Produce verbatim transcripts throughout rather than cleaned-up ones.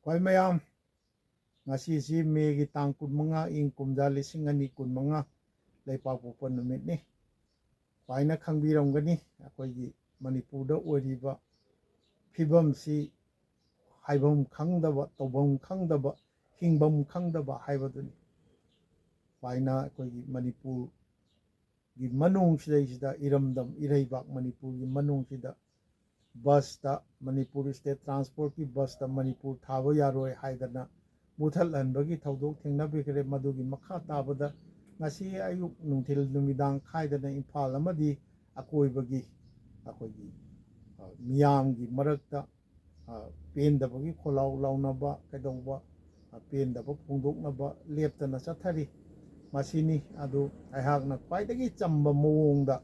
ꯈ꯭ꯋꯥꯏ ꯃꯌꯥꯝ, ꯉꯁꯤꯁꯤ ꯃꯦꯒꯤ ꯇꯥꯡ ꯀꯨꯟꯃꯉꯥ, ꯏꯪ ꯀꯨꯝꯖꯥ ꯂꯤꯁꯤꯡ ꯑꯅꯤ ꯀꯨꯟꯃꯉꯥ, ꯂꯩꯄꯥꯛꯄꯣꯛꯄ ꯅꯨꯃꯤꯠꯅꯤ꯫ ꯈ꯭ꯋꯥꯏꯅ ꯈꯪꯕꯤꯔꯝꯒꯅꯤ, ꯑꯩꯈꯣꯏꯒꯤ ꯃꯅꯤꯄꯨꯔꯗ ꯑꯣꯏꯔꯤꯕ ꯐꯤꯕꯝꯁꯤ ꯍꯥꯏꯐꯝ ꯈꯪꯗꯕ, ꯇꯧꯐꯝ ꯈꯪꯗꯕ, ꯍꯤꯡꯐꯝ ꯈꯪꯗꯕ ꯍꯥꯏꯕꯗꯨꯅꯤ꯫ ꯈ꯭ꯋꯥꯏꯅ ꯑꯩꯈꯣꯏꯒꯤ ꯃꯅꯤꯄꯨꯔꯒꯤ ꯃꯅꯨꯡꯁꯤꯗꯩꯁꯤꯗ, ꯏꯔꯝꯗꯝ ꯏꯔꯩꯕꯥꯛ ꯃꯅꯤꯄꯨꯔꯒꯤ ꯃꯅꯨꯡꯁꯤꯗ ꯕꯁꯇ, ꯃꯅꯤꯄꯨꯔ ꯁ꯭ꯇꯦꯠ ꯇ꯭ꯔꯥꯟꯁꯄꯣꯔꯠꯀꯤ ꯕꯁꯇ ꯃꯅꯤꯄꯨꯔ ꯊꯥꯕ ꯌꯥꯔꯣꯏ ꯍꯥꯏꯗꯅ ꯃꯨꯊꯠꯍꯟꯕꯒꯤ ꯊꯧꯗꯣꯛ ꯊꯦꯡꯅꯕꯤꯈ꯭ꯔꯦ꯫ ꯃꯗꯨꯒꯤ ꯃꯈꯥ ꯇꯥꯕꯗ ꯉꯁꯤ ꯑꯌꯨꯛ ꯅꯨꯡꯊꯤꯜ ꯅꯨꯃꯤꯗꯥꯡ ꯈꯥꯏꯗꯅ ꯏꯝꯐꯥꯜ ꯑꯃꯗꯤ ꯑꯀꯣꯏꯕꯒꯤ ꯑꯩꯈꯣꯏꯒꯤ, ꯑ, ꯃꯤꯌꯥꯝꯒꯤ ꯃꯔꯛꯇ, ꯑ, ꯄꯦꯟꯗꯕꯒꯤ ꯈꯣꯜꯂꯥꯎ ꯂꯥꯎꯅꯕ, ꯀꯩꯗꯧꯕ, ꯑ, ꯄꯦꯟꯗꯕ ꯐꯣꯡꯗꯣꯛꯅꯕ ꯂꯦꯞꯇꯅ ꯆꯠꯊꯔꯤ꯫ ꯃꯁꯤꯅꯤ꯫ ꯑꯗꯨ ꯑꯩꯍꯥꯛꯅ ꯈ꯭ꯋꯥꯏꯗꯒꯤ ꯆꯝꯕ ꯃꯑꯣꯡꯗ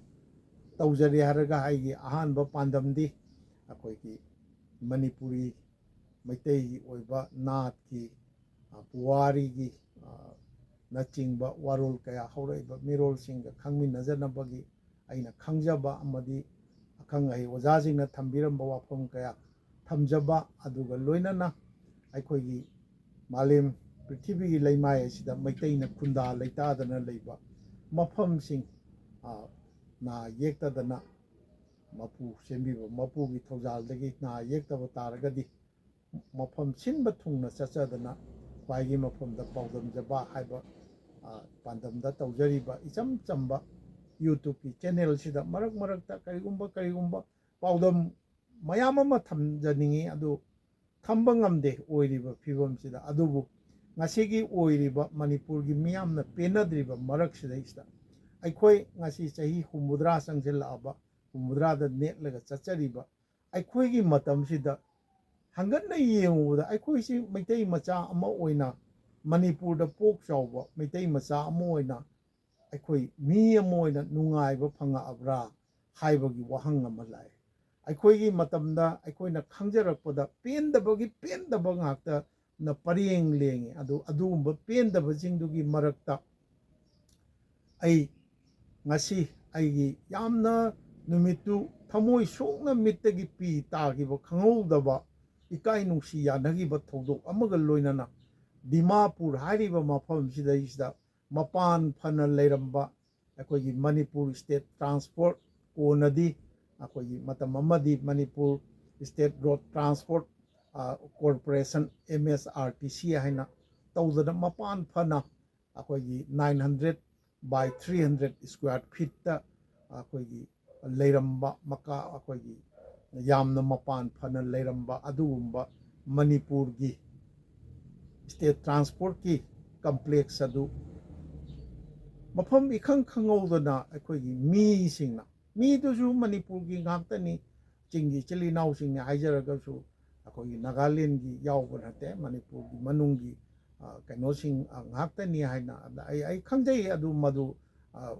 ꯇꯧꯖꯔꯦ ꯍꯥꯏꯔꯒ ꯑꯩꯒꯤ ꯑꯍꯥꯟꯕ ꯄꯥꯟꯗꯝꯗꯤ ꯑꯩꯈꯣꯏꯒꯤ ꯃꯅꯤꯄꯨꯔꯤ ꯃꯩꯇꯩꯒꯤ ꯑꯣꯏꯕ ꯅꯥꯠꯀꯤ, ꯑ, ꯄꯨꯋꯥꯔꯤꯒꯤ, ꯑ, ꯅꯆꯤꯡꯕ ꯋꯥꯔꯣꯜ ꯀꯌꯥ ꯍꯧꯔꯛꯏꯕ ꯃꯤꯔꯣꯜꯁꯤꯡꯒ ꯈꯪꯃꯤꯟꯅꯖꯅꯕꯒꯤ ꯑꯩꯅ ꯈꯪꯖꯕ ꯑꯃꯗꯤ ꯑꯈꯪ ꯑꯍꯩ ꯑꯣꯖꯥꯁꯤꯡꯅ ꯊꯝꯕꯤꯔꯝꯕ ꯋꯥꯐꯝ ꯀꯌꯥ ꯊꯝꯖꯕ, ꯑꯗꯨꯒ ꯂꯣꯏꯅꯅ ꯑꯩꯈꯣꯏꯒꯤ ꯃꯥꯂꯦꯝ ꯄ꯭ꯔꯤꯊꯤꯕꯤꯒꯤ ꯂꯩꯃꯥꯏ ꯑꯁꯤꯗ ꯃꯩꯇꯩꯅ ꯈꯨꯟꯗꯥ ꯂꯩꯇꯥꯗꯅ ꯂꯩꯕ ꯃꯐꯝꯁꯤꯡ, ꯑ, ꯅꯥ ꯌꯦꯛꯇꯗꯅ ꯃꯄꯨ ꯁꯦꯝꯕꯤꯕ ꯃꯄꯨꯒꯤ ꯊꯧꯖꯥꯜꯗꯒꯤ ꯅꯥ ꯌꯦꯛꯇꯕ ꯇꯥꯔꯒꯗꯤ ꯃꯐꯝ ꯁꯤꯟꯕ ꯊꯨꯡꯅ ꯆꯠꯆꯗꯅ ꯈ꯭ꯋꯥꯏꯒꯤ ꯃꯐꯝꯗ ꯄꯥꯎꯗꯝꯖꯕ ꯍꯥꯏꯕ, ꯑ, ꯄꯥꯟꯗꯝꯗ ꯇꯧꯖꯔꯤꯕ ꯏꯆꯝ ꯆꯝꯕ YouTubeꯀꯤ channelꯁꯤꯗ ꯃꯔꯛ ꯃꯔꯛꯇ ꯀꯔꯤꯒꯨꯝꯕ ꯀꯔꯤꯒꯨꯝꯕ ꯄꯥꯎꯗꯝ ꯃꯌꯥꯝ ꯑꯃ ꯊꯝꯖꯅꯤꯡꯉꯤ, ꯑꯗꯨ ꯊꯝꯕ ꯉꯝꯗꯦ ꯑꯣꯏꯔꯤꯕ ꯐꯤꯕꯝꯁꯤꯗ꯫ ꯑꯗꯨꯕꯨ ꯉꯁꯤꯒꯤ ꯑꯣꯏꯔꯤꯕ ꯃꯅꯤꯄꯨꯔꯒꯤ ꯃꯤꯌꯥꯝꯅ ꯄꯦꯟꯅꯗ꯭ꯔꯤꯕ ꯃꯔꯛꯁꯤꯗꯩꯁꯤꯗ ꯑꯩꯈꯣꯏ ꯉꯁꯤ ꯆꯍꯤ ꯍꯨꯝꯐꯨꯇꯔꯥ ꯆꯪꯁꯤꯜꯂꯛꯑꯕ, ꯍꯨꯝꯐꯨꯇꯔꯥꯗ ꯅꯦꯠꯂꯒ ꯆꯠꯆꯔꯤꯕ ꯑꯩꯈꯣꯏꯒꯤ ꯃꯇꯝꯁꯤꯗ ꯍꯪꯒꯠꯅ ꯌꯦꯡꯉꯨꯕꯗ ꯑꯩꯈꯣꯏꯁꯤ ꯃꯩꯇꯩ ꯃꯆꯥ ꯑꯃ ꯑꯣꯏꯅ, ꯃꯅꯤꯄꯨꯔꯗ ꯄꯣꯛ ꯆꯥꯎꯕ ꯃꯩꯇꯩ ꯃꯆꯥ ꯑꯃ ꯑꯣꯏꯅ ꯑꯩꯈꯣꯏ ꯃꯤ ꯑꯃ ꯑꯣꯏꯅ ꯅꯨꯡꯉꯥꯏꯕ ꯐꯪꯉꯛꯑꯕ꯭ꯔꯥ ꯍꯥꯏꯕꯒꯤ ꯋꯥꯍꯪ ꯑꯃ ꯂꯥꯛꯑꯦ꯫ ꯑꯩꯈꯣꯏꯒꯤ ꯃꯇꯝꯗ ꯑꯩꯈꯣꯏꯅ ꯈꯪꯖꯔꯛꯄꯗ ꯄꯦꯟꯗꯕꯒꯤ ꯄꯦꯟꯗꯕ ꯉꯥꯛꯇ ꯌꯥꯝꯅ ꯄꯔꯦꯡ ꯂꯦꯡꯉꯤ꯫ ꯑꯗꯨ ꯑꯗꯨꯒꯨꯝꯕ ꯄꯦꯟꯗꯕꯁꯤꯡꯗꯨꯒꯤ ꯃꯔꯛꯇ ꯑꯩ ꯉꯁꯤ ꯑꯩꯒꯤ ꯌꯥꯝꯅ ꯅꯨꯃꯤꯠꯇꯨ ꯊꯃꯣꯏ ꯁꯣꯛꯅ ꯃꯤꯠꯇꯒꯤ ꯄꯤ ꯇꯥꯈꯤꯕ ꯈꯪꯍꯧꯗꯕ ꯏꯀꯥꯏ ꯅꯨꯡꯁꯤ ꯌꯥꯅꯈꯤꯕ ꯊꯧꯗꯣꯛ ꯑꯃꯒ ꯂꯣꯏꯅꯅ ꯗꯤꯃꯥꯄꯨꯔ ꯍꯥꯏꯔꯤꯕ ꯃꯐꯝꯁꯤꯗꯩꯁꯤꯗ ꯃꯄꯥꯟ ꯐꯅ ꯂꯩꯔꯝꯕ ꯑꯩꯈꯣꯏꯒꯤ ꯃꯅꯤꯄꯨꯔ ꯁ꯭ꯇꯦꯠ ꯇ꯭ꯔꯥꯟꯁꯄꯣꯔꯠ, ꯀꯣꯟꯅꯗꯤ ꯑꯩꯈꯣꯏꯒꯤ ꯃꯇꯝ ꯑꯃꯗꯤ ꯃꯅꯤꯄꯨꯔ ꯁ꯭ꯇꯦꯠ ꯔꯣꯗ ꯇ꯭ꯔꯥꯟꯁꯄꯣꯔꯠ, ꯑ, corporation, M S R T C ꯍꯥꯏꯅ ꯇꯧꯗꯅ ꯃꯄꯥꯟ ꯐꯅ ꯑꯩꯈꯣꯏꯒꯤ nine hundred by three hundred square feetꯇ ꯑꯩꯈꯣꯏꯒꯤ ꯂꯩꯔꯝꯕ ꯃꯀꯥ-, ꯑꯩꯈꯣꯏꯒꯤ ꯌꯥꯝꯅ ꯃꯄꯥꯟ ꯐꯅ ꯂꯩꯔꯝꯕ ꯑꯗꯨꯒꯨꯝꯕ ꯃꯅꯤꯄꯨꯔꯒꯤ ꯁ꯭ꯇꯦꯠ ꯇ꯭ꯔꯥꯟꯁꯄꯣꯔꯠꯀꯤ ꯀꯝꯄ꯭ꯂꯦꯛꯁ ꯑꯗꯨ ꯃꯐꯝ ꯏꯈꯪ ꯈꯪꯍꯧꯗꯅ ꯑꯩꯈꯣꯏꯒꯤ ꯃꯤꯁꯤꯡꯅ, ꯃꯤꯗꯨꯁꯨ ꯃꯅꯤꯄꯨꯔꯒꯤ ꯉꯥꯛꯇꯅꯤ, ꯆꯤꯡꯒꯤ ꯏꯆꯤꯜ ꯏꯅꯥꯎꯁꯤꯡꯅꯤ ꯍꯥꯏꯖꯔꯒꯁꯨ ꯑꯩꯈꯣꯏꯒꯤ ꯅꯥꯒꯥꯂꯦꯟꯒꯤ ꯌꯥꯎꯕ ꯅꯠꯇꯦ, ꯃꯅꯤꯄꯨꯔꯒꯤ ꯃꯅꯨꯡꯒꯤ, ꯑ, ꯀꯩꯅꯣꯁꯤꯡ, ꯑ, ꯉꯥꯛꯇꯅꯤ ꯍꯥꯏꯅ ꯑꯩ, ꯑꯩ ꯈꯪꯖꯩ꯫ ꯑꯗꯨ ꯃꯗꯨ, ꯑ,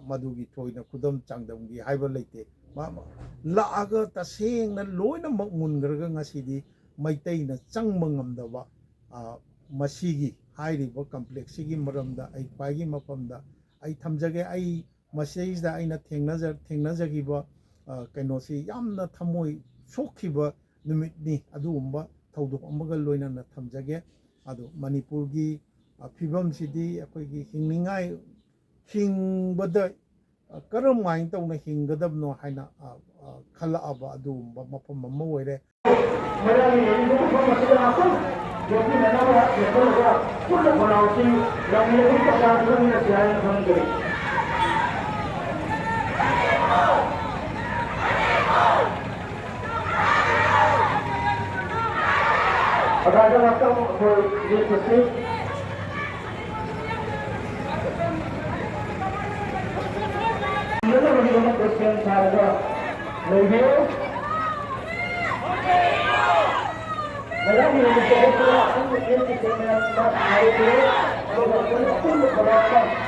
ꯃꯗꯨꯒꯤ ꯊꯣꯏꯅ ꯈꯨꯗꯝ ꯆꯥꯡꯗꯝꯒꯤ ꯍꯥꯏꯕ ꯂꯩꯇꯦ꯫ ꯃ-, ꯃ-, ꯂꯥꯛꯑꯒ ꯇꯁꯦꯡꯅ ꯂꯣꯏꯅꯃꯛ ꯃꯨꯟꯈ꯭ꯔꯒ ꯉꯁꯤꯗꯤ ꯃꯩꯇꯩꯅ ꯆꯪꯕ ꯉꯝꯗꯕ, ꯑ, ꯃꯁꯤꯒꯤ ꯍꯥꯏꯔꯤꯕ ꯀꯝꯄ꯭ꯂꯦꯛꯁꯁꯤꯒꯤ ꯃꯔꯝꯗ ꯑꯩ ꯈ꯭ꯋꯥꯏꯒꯤ ꯃꯐꯝꯗ ꯑꯩ ꯊꯝꯖꯒꯦ꯫ ꯑꯩ ꯃꯁꯤꯗꯩꯁꯤꯗ ꯑꯩꯅ ꯊꯦꯡꯅꯖ-, ꯊꯦꯡꯅꯖꯈꯤꯕ, ꯑ, ꯀꯩꯅꯣꯁꯤ ꯌꯥꯝꯅ ꯊꯃꯣꯏ ꯁꯣꯛꯈꯤꯕ ꯅꯨꯃꯤꯠꯅꯤ꯫ ꯑꯗꯨꯒꯨꯝꯕ ꯊꯧꯗꯣꯛ ꯑꯃꯒ ꯂꯣꯏꯅꯅ ꯊꯝꯖꯒꯦ꯫ ꯑꯗꯣ ꯃꯅꯤꯄꯨꯔꯒꯤ, ꯑ, ꯐꯤꯕꯝꯁꯤꯗꯤ ꯑꯩꯈꯣꯏꯒꯤ ꯍꯤꯡꯅꯤꯡꯉꯥꯏ, ꯍꯤꯡꯕꯗ, ꯑ, ꯀꯔꯝꯍꯥꯏꯅ ꯇꯧꯅ ꯍꯤꯡꯒꯗꯕꯅꯣ ꯍꯥꯏꯅ, ꯑ, ꯑ, ꯈꯜꯂꯛꯑꯕ ꯑꯗꯨꯒꯨꯝꯕ ꯃꯐꯝ ꯑꯃ ꯑꯣꯏꯔꯦ꯫ ꯃꯌꯥꯝꯒꯤ ꯂꯩꯔꯤꯕ ꯃꯐꯝ ꯑꯁꯤꯗ ꯉꯥꯛꯇꯪ ꯂꯦꯞꯃꯤꯟꯅꯅꯕ ꯂꯦꯞꯍꯜꯂꯒ ꯄꯨꯟꯅ ꯈꯣꯜꯂꯥꯎꯁꯤ ꯂꯝ ꯂꯦꯞꯄꯒꯤ ꯄꯊꯥꯞꯇ ꯆꯠꯃꯤꯟꯅꯁꯤ ꯍꯥꯏꯅ ꯈꯪꯖꯔꯤ꯫ ꯑꯗꯥꯏꯗ ꯉꯥꯛꯇꯪ ꯑꯩꯈꯣꯏ ꯂꯦꯞꯄꯁꯤ꯫ ꯁꯦꯝ ꯁꯥꯔꯒ ꯂꯩꯕꯤꯌꯨ꯫ ꯃꯌꯥꯝꯒꯤ ꯅꯨꯃꯤꯠꯇ ꯑꯩꯈꯣꯏ ꯄꯨꯟꯅ ꯑꯃꯨꯛ ꯂꯦꯞꯄꯁꯤ, ꯃꯌꯥꯝ ꯃꯥ ꯍꯥꯏꯔꯛꯀꯦ꯫ ꯑꯗꯨꯒ ꯑꯩꯈꯣꯏ ꯑꯄꯨꯟꯕ ꯊꯧꯔꯥꯡ ꯑꯃ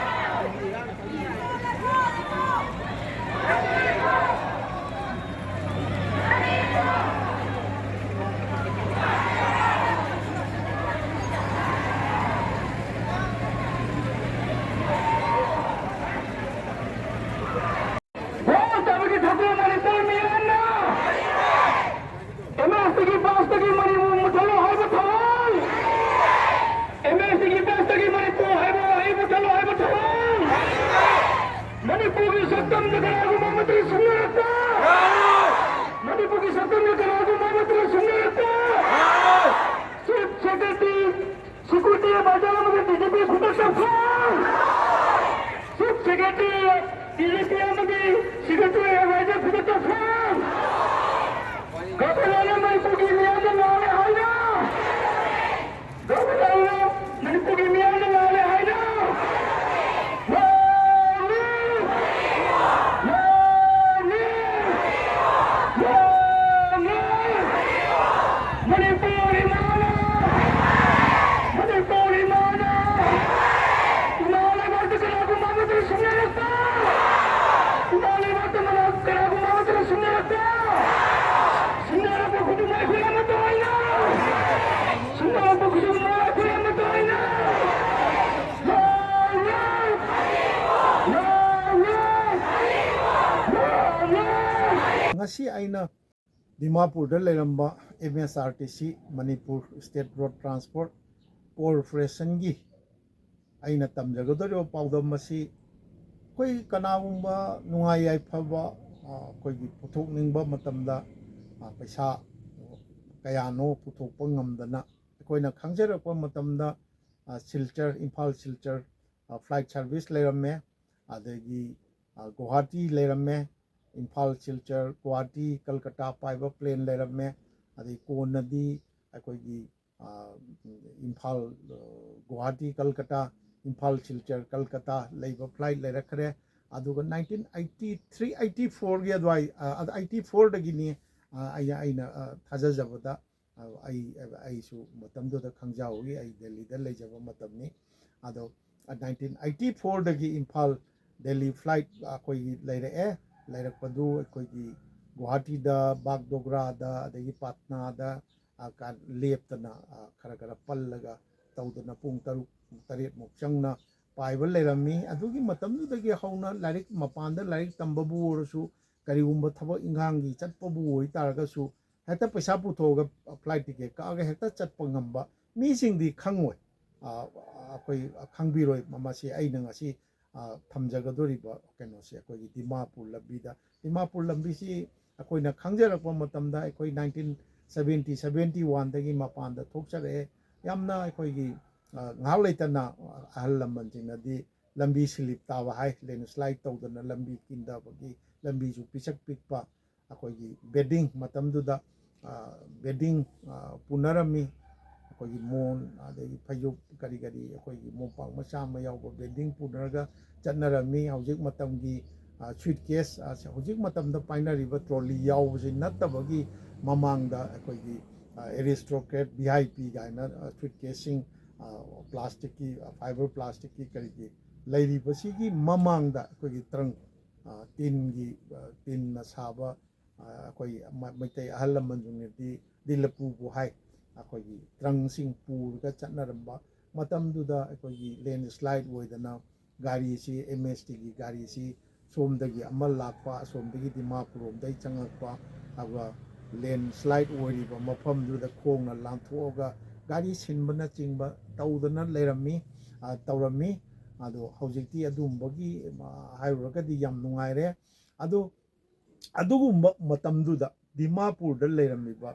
ꯃꯅꯤꯄꯨꯔꯒꯤ ꯁꯛꯇꯝꯗ ꯀꯅꯥꯒꯨꯝꯕ ꯑꯃꯠꯇꯅ ꯁꯤꯡꯅꯔꯛꯄ, ꯃꯅꯤꯄꯨꯔꯒꯤ ꯁꯛꯇꯝꯗ ꯀꯅꯥꯒꯨꯝꯕ ꯑꯃꯠꯇꯅ ꯁꯤꯡꯅꯔꯛꯄ, ꯆꯤꯐ ꯁꯦꯀ꯭ꯔꯦꯇꯔꯤ, ꯁꯦꯀ꯭ꯌꯨꯔꯤꯇꯤ ꯑꯦꯗꯚꯥꯏꯖꯔ ꯑꯃꯗꯤ ꯗꯤ ꯖꯤ ꯄꯤ ꯈꯨꯗꯛꯇ phone. Chief secretary, D G P ꯑꯃꯗꯤ ꯁꯦꯀ꯭ꯌꯨꯔꯤꯇꯤ ꯑꯦꯗꯚꯥꯏꯖꯔ ꯈꯨꯗꯛꯇ ꯐꯣꯟ꯫ ꯒꯚꯔꯅꯔꯅ ꯃꯅꯤꯄꯨꯔꯒꯤ ꯃꯤꯌꯥꯝꯗ ꯂꯥꯜꯂꯦ ꯍꯥꯏꯅ, ꯒꯚꯔꯅꯔꯅ ꯃꯅꯤꯄꯨꯔꯒꯤ ꯃꯤꯌꯥꯝꯗ ꯂꯥꯜꯂꯦ ꯍꯥꯏꯅ꯫ ꯂꯥꯜꯂꯤ! ꯂꯥꯜꯂꯤ! ꯂꯥꯜꯂꯤ! ꯃꯅꯤꯄꯨꯔ ꯏꯃꯥꯅ! ꯃꯅꯤꯄꯨꯔ ꯏꯃꯥꯅ! ꯏꯃꯥ ꯂꯩꯕꯥꯛꯇ ꯀꯅꯥꯒꯨꯝꯕ ꯑꯃꯠꯇꯅ ꯁꯤꯡꯅꯔꯛꯄ! ꯏꯃꯥ ꯂꯩꯕꯥꯛꯇ ꯃꯅꯥ-, ꯀꯅꯥꯒꯨꯝꯕ ꯑꯃꯠꯇꯅ ꯁꯤꯡꯅꯔꯛꯄ! ꯁꯤꯡꯅꯔꯛꯄ ꯈꯨꯗꯤꯡꯃꯛ ꯑꯩꯈꯣꯏ ꯑꯃꯠꯇ ꯑꯣꯏꯅ! ꯁꯤꯡꯅꯔꯛꯄ ꯈꯨꯗꯤꯡꯃꯛ ꯑꯩꯈꯣꯏ ꯑꯃꯠꯇ ꯑꯣꯏꯅ! ꯂꯥꯜꯂꯤ! ꯂꯥꯜꯂꯤ! ꯂꯥꯜꯂꯤ! ꯉꯁꯤ ꯑꯩꯅ ꯗꯤꯃꯥꯄꯨꯔꯗ ꯂꯩꯔꯝꯕ M S R T C, Manipur state road transport ꯀꯣꯔꯄꯣꯔꯦꯁꯟꯒꯤ ꯑꯩꯅ ꯇꯝꯖꯒꯗꯧꯔꯤꯕ ꯄꯥꯎꯗꯝ ꯑꯁꯤ, ꯑꯩꯈꯣꯏ ꯀꯅꯥꯒꯨꯝꯕ ꯅꯨꯡꯉꯥꯏ ꯌꯥꯏꯐꯕ, ꯑ, ꯑꯩꯈꯣꯏꯒꯤ ꯄꯨꯊꯣꯛꯅꯤꯡꯕ ꯃꯇꯝꯗ, ꯑ, ꯄꯩꯁꯥ ꯀꯌꯥꯅꯣ ꯄꯨꯊꯣꯛꯄ ꯉꯝꯗꯅ, ꯑꯩꯈꯣꯏꯅ ꯈꯪꯖꯔꯛꯄ ꯃꯇꯝꯗ, ꯑ, ꯁꯤꯜꯆꯔ, ꯏꯝꯐꯥꯜ ꯁꯤꯜꯆꯔ, ꯑ, ꯐ꯭ꯂꯥꯏꯠ ꯁꯥꯔꯚꯤꯁ ꯂꯩꯔꯝꯃꯦ꯫ ꯑꯗꯒꯤ, ꯑ, ꯒꯨꯋꯥꯍꯥꯇꯤ ꯂꯩꯔꯝꯃꯦ꯫ ꯏꯝꯐꯥꯜ ꯁꯤꯜꯆꯔ, ꯒꯨꯋꯥꯍꯥꯇꯤ, ꯀꯜꯀꯇꯥ ꯄꯥꯏꯕ ꯄ꯭ꯂꯦꯟ ꯂꯩꯔꯝꯃꯦ꯫ ꯑꯗꯩ ꯀꯣꯟꯅꯗꯤ ꯑꯩꯈꯣꯏꯒꯤ, ꯑ, ꯏꯝꯐꯥꯜ, ꯑ, ꯒꯨꯋꯥꯍꯥꯇꯤ, ꯀꯜꯀꯇꯥ, ꯏꯝꯐꯥꯜ ꯁꯤꯜꯆꯔ, ꯀꯜꯀꯇꯥ ꯂꯩꯕ ꯐ꯭ꯂꯥꯏꯠ ꯂꯩꯔꯛꯈ꯭ꯔꯦ꯫ ꯑꯗꯨꯒ ꯅꯥꯏꯟꯇꯤꯟ ꯑꯩꯠꯇꯤ ꯊ꯭ꯔꯤ, ꯑꯩꯠꯇꯤ ꯐꯣꯔꯒꯤ ꯑꯗꯨꯋꯥꯏ, ꯑ, ꯑꯗ ꯑꯩꯠꯇꯤ ꯐꯣꯔꯗꯒꯤꯅꯤ, ꯑ, ꯑꯩ, ꯑꯩꯅ, ꯑ, ꯊꯥꯖꯖꯕꯗ, ꯑ, ꯑꯩ, ꯑꯩꯁꯨ ꯃꯇꯝꯗꯨꯗ ꯈꯪꯖꯍꯧꯏ, ꯑꯩ ꯗꯦꯜꯂꯤꯗ ꯂꯩꯖꯕ ꯃꯇꯝꯅꯤ꯫ ꯑꯗꯣ, ꯑ, ꯅꯥꯏꯟꯇꯤꯟ ꯑꯩꯠꯇꯤ ꯐꯣꯔꯗꯒꯤ ꯏꯝꯐꯥꯜ ꯗꯦꯜꯂꯤ ꯐ꯭ꯂꯥꯏꯠ ꯑꯩꯈꯣꯏꯒꯤ ꯂꯩꯔꯛꯑꯦ꯫ ꯂꯩꯔꯛꯄꯗꯨ ꯑꯩꯈꯣꯏꯒꯤ ꯒꯨꯋꯥꯍꯥꯇꯤꯗ, ꯕꯥꯒꯗꯣꯒ꯭ꯔꯥꯗ, ꯑꯗꯒꯤ ꯄꯥꯠꯅꯥꯗ, ꯑ, ꯀ-, ꯂꯦꯞꯇꯅ, ꯑ, ꯈꯔ ꯈꯔ ꯄꯜꯂꯒ ꯇꯧꯗꯅ ꯄꯨꯡ ꯇꯔꯨꯛ ꯇꯔꯦꯠꯃꯨꯛ ꯆꯪꯅ ꯄꯥꯏꯕ ꯂꯩꯔꯝꯃꯤ꯫ ꯑꯗꯨꯒꯤ ꯃꯇꯝꯗꯨꯗꯒꯤ ꯍꯧꯅ ꯂꯥꯏꯔꯤꯛ, ꯃꯄꯥꯟꯗ ꯂꯥꯏꯔꯤꯛ ꯇꯝꯕꯕꯨ ꯑꯣꯏꯔꯁꯨ, ꯀꯔꯤꯒꯨꯝꯕ ꯊꯕꯛ ꯏꯪꯈꯥꯡꯒꯤ ꯆꯠꯄꯕꯨ ꯑꯣꯏꯇꯥꯔꯒꯁꯨ, ꯍꯦꯛꯇ ꯄꯩꯁꯥ ꯄꯨꯊꯣꯛꯑꯒ ꯐ꯭ꯂꯥꯏꯠ ꯇꯤꯀꯦꯠ ꯀꯛꯑꯒ ꯍꯦꯛꯇ ꯆꯠꯄ ꯉꯝꯕ ꯃꯤꯁꯤꯡꯗꯤ ꯈꯪꯉꯣꯏ꯫ ꯑ, ꯑꯩꯈꯣꯏ ꯈꯪꯕꯤꯔꯣꯏ꯫ ꯃꯁꯤ ꯑꯩꯅ ꯉꯁꯤ ꯑ, ꯊꯝꯖꯒꯗꯣꯔꯤꯕ ꯀꯩꯅꯣꯁꯦ ꯑꯩꯈꯣꯏꯒꯤ ꯗꯤꯃꯥꯄꯨꯔ ꯂꯝꯕꯤꯗ, ꯗꯤꯃꯥꯄꯨꯔ ꯂꯝꯕꯤꯁꯤ ꯑꯩꯈꯣꯏꯅ ꯈꯪꯖꯔꯛꯄ ꯃꯇꯝꯗ ꯑꯩꯈꯣꯏ ꯅꯥꯏꯟꯇꯤꯟ ꯁꯕꯦꯟꯇꯤ, ꯁꯕꯦꯟꯇꯤ ꯋꯥꯟꯗꯒꯤ ꯃꯄꯥꯟꯗ ꯊꯣꯛꯆꯔꯛꯑꯦ꯫ ꯌꯥꯝꯅ ꯑꯩꯈꯣꯏꯒꯤ, ꯑ, ꯉꯥꯏꯍꯥꯛ ꯂꯩꯇꯅ ꯑꯍꯜ ꯂꯃꯟꯁꯤꯡꯅꯗꯤ ꯂꯝꯕꯤ ꯁ꯭ꯂꯤꯞ ꯇꯥꯕ ꯍꯥꯏ, ꯂꯦꯟꯁ꯭ꯂꯥꯏꯠ ꯇꯧꯗꯅ ꯂꯝꯕꯤ ꯀꯤꯟꯗꯕꯒꯤ, ꯂꯝꯕꯤꯁꯨ ꯄꯤꯁꯛ ꯄꯤꯛꯄ, ꯑꯩꯈꯣꯏꯒꯤ ꯕꯦꯗꯤꯡ ꯃꯇꯝꯗꯨꯗ, ꯑ, ꯕꯦꯗꯤꯡ, ꯑ, ꯄꯨꯅꯔꯝꯃꯤ꯫ ꯑꯩꯈꯣꯏꯒꯤ ꯃꯣꯟ, ꯑꯗꯒꯤ ꯐꯩꯖꯨꯞ, ꯀꯔꯤ ꯀꯔꯤ, ꯑꯩꯈꯣꯏꯒꯤ ꯃꯣꯝꯄꯥꯛ ꯃꯆꯥ ꯑꯃ ꯌꯥꯎꯕ ꯕꯦꯗꯤꯡ ꯄꯨꯅꯔꯒ ꯆꯠꯅꯔꯝꯃꯤ꯫ ꯍꯧꯖꯤꯛ ꯃꯇꯝꯒꯤ, ꯑ, ꯁ꯭ꯋꯤꯠ ꯀꯦꯁ, ꯑ, ꯍꯧꯖꯤꯛ ꯃꯇꯝꯗ ꯄꯥꯏꯅꯔꯤꯕ ꯇ꯭ꯔꯣꯂꯤ ꯌꯥꯎꯕꯁꯤ ꯅꯠꯇꯕꯒꯤ ꯃꯃꯥꯡꯗ ꯑꯩꯈꯣꯏꯒꯤ, ꯑ, ꯑꯦꯔꯤꯁꯇꯣꯀ꯭ꯔꯦꯠ, ꯚꯤ ꯑꯥꯏ ꯄꯤ ꯀꯥꯏꯅ, ꯑ, ꯁ꯭ꯋꯤꯠ ꯀꯦꯁꯁꯤꯡ, ꯑ, ꯄ꯭ꯂꯥꯁꯇꯤꯛꯀꯤ, ꯑ, ꯐꯥꯏꯕꯔ ꯄ꯭ꯂꯥꯁꯇꯤꯛꯀꯤ ꯀꯔꯤꯒꯤ ꯂꯩꯔꯤꯕꯁꯤꯒꯤ ꯃꯃꯥꯡꯗ ꯑꯩꯈꯣꯏꯒꯤ ꯇ꯭ꯔꯪ, ꯑ, ꯇꯤꯟꯒꯤ, ꯑ, ꯇꯤꯟꯅ ꯁꯥꯕ, ꯑ, ꯑꯩꯈꯣꯏ ꯃ-, ꯃꯩꯇꯩ ꯑꯍꯜ ꯂꯃꯟꯁꯤꯡꯅꯗꯤ ꯗꯤꯂꯄꯨꯕꯨ ꯍꯥꯏ, ꯑꯩꯈꯣꯏꯒꯤ ꯇ꯭ꯔꯪꯁꯤꯡ ꯄꯨꯔꯒ ꯆꯠꯅꯔꯝꯕ ꯃꯇꯝꯗꯨꯗ ꯑꯩꯈꯣꯏꯒꯤ ꯂꯦꯟꯁ꯭ꯂꯥꯏꯠ ꯑꯣꯏꯗꯅ ꯒꯥꯔꯤꯁꯤ, ꯑꯦꯝ ꯑꯦꯁ ꯇꯤꯒꯤ ꯒꯥꯔꯤꯁꯤ ꯁꯣꯝꯗꯒꯤ ꯑꯃ ꯂꯥꯛꯄ, ꯑꯁꯣꯝꯗꯒꯤ ꯗꯤꯃꯥꯄꯨꯔ ꯔꯣꯝꯗꯒꯤ ꯆꯪꯉꯛꯄ, ꯑꯗꯨꯒ ꯂꯦꯟꯁ꯭ꯂꯥꯏꯠ ꯑꯣꯏꯔꯤꯕ ꯃꯐꯝꯗꯨꯗ ꯈꯣꯡꯅ ꯂꯥꯟꯊꯣꯛꯑꯒ ꯒꯥꯔꯤ ꯁꯤꯟꯕꯅꯆꯤꯡꯕ ꯇꯧꯗꯅ ꯂꯩꯔꯝꯃꯤ, ꯑ, ꯇꯧꯔꯝꯃꯤ꯫ ꯑꯗꯣ ꯍꯧꯖꯤꯛꯇꯤ ꯑꯗꯨꯝꯕꯒꯤ, ꯑ, ꯍꯥꯏꯔꯨꯔꯒꯗꯤ ꯌꯥꯝ ꯅꯨꯡꯉꯥꯏꯔꯦ꯫ ꯑꯗꯣ ꯑꯗꯨꯒꯨꯝꯕ ꯃꯇꯝꯗꯨꯗ ꯗꯤꯃꯥꯄꯨꯔꯗ ꯂꯩꯔꯝꯃꯤꯕ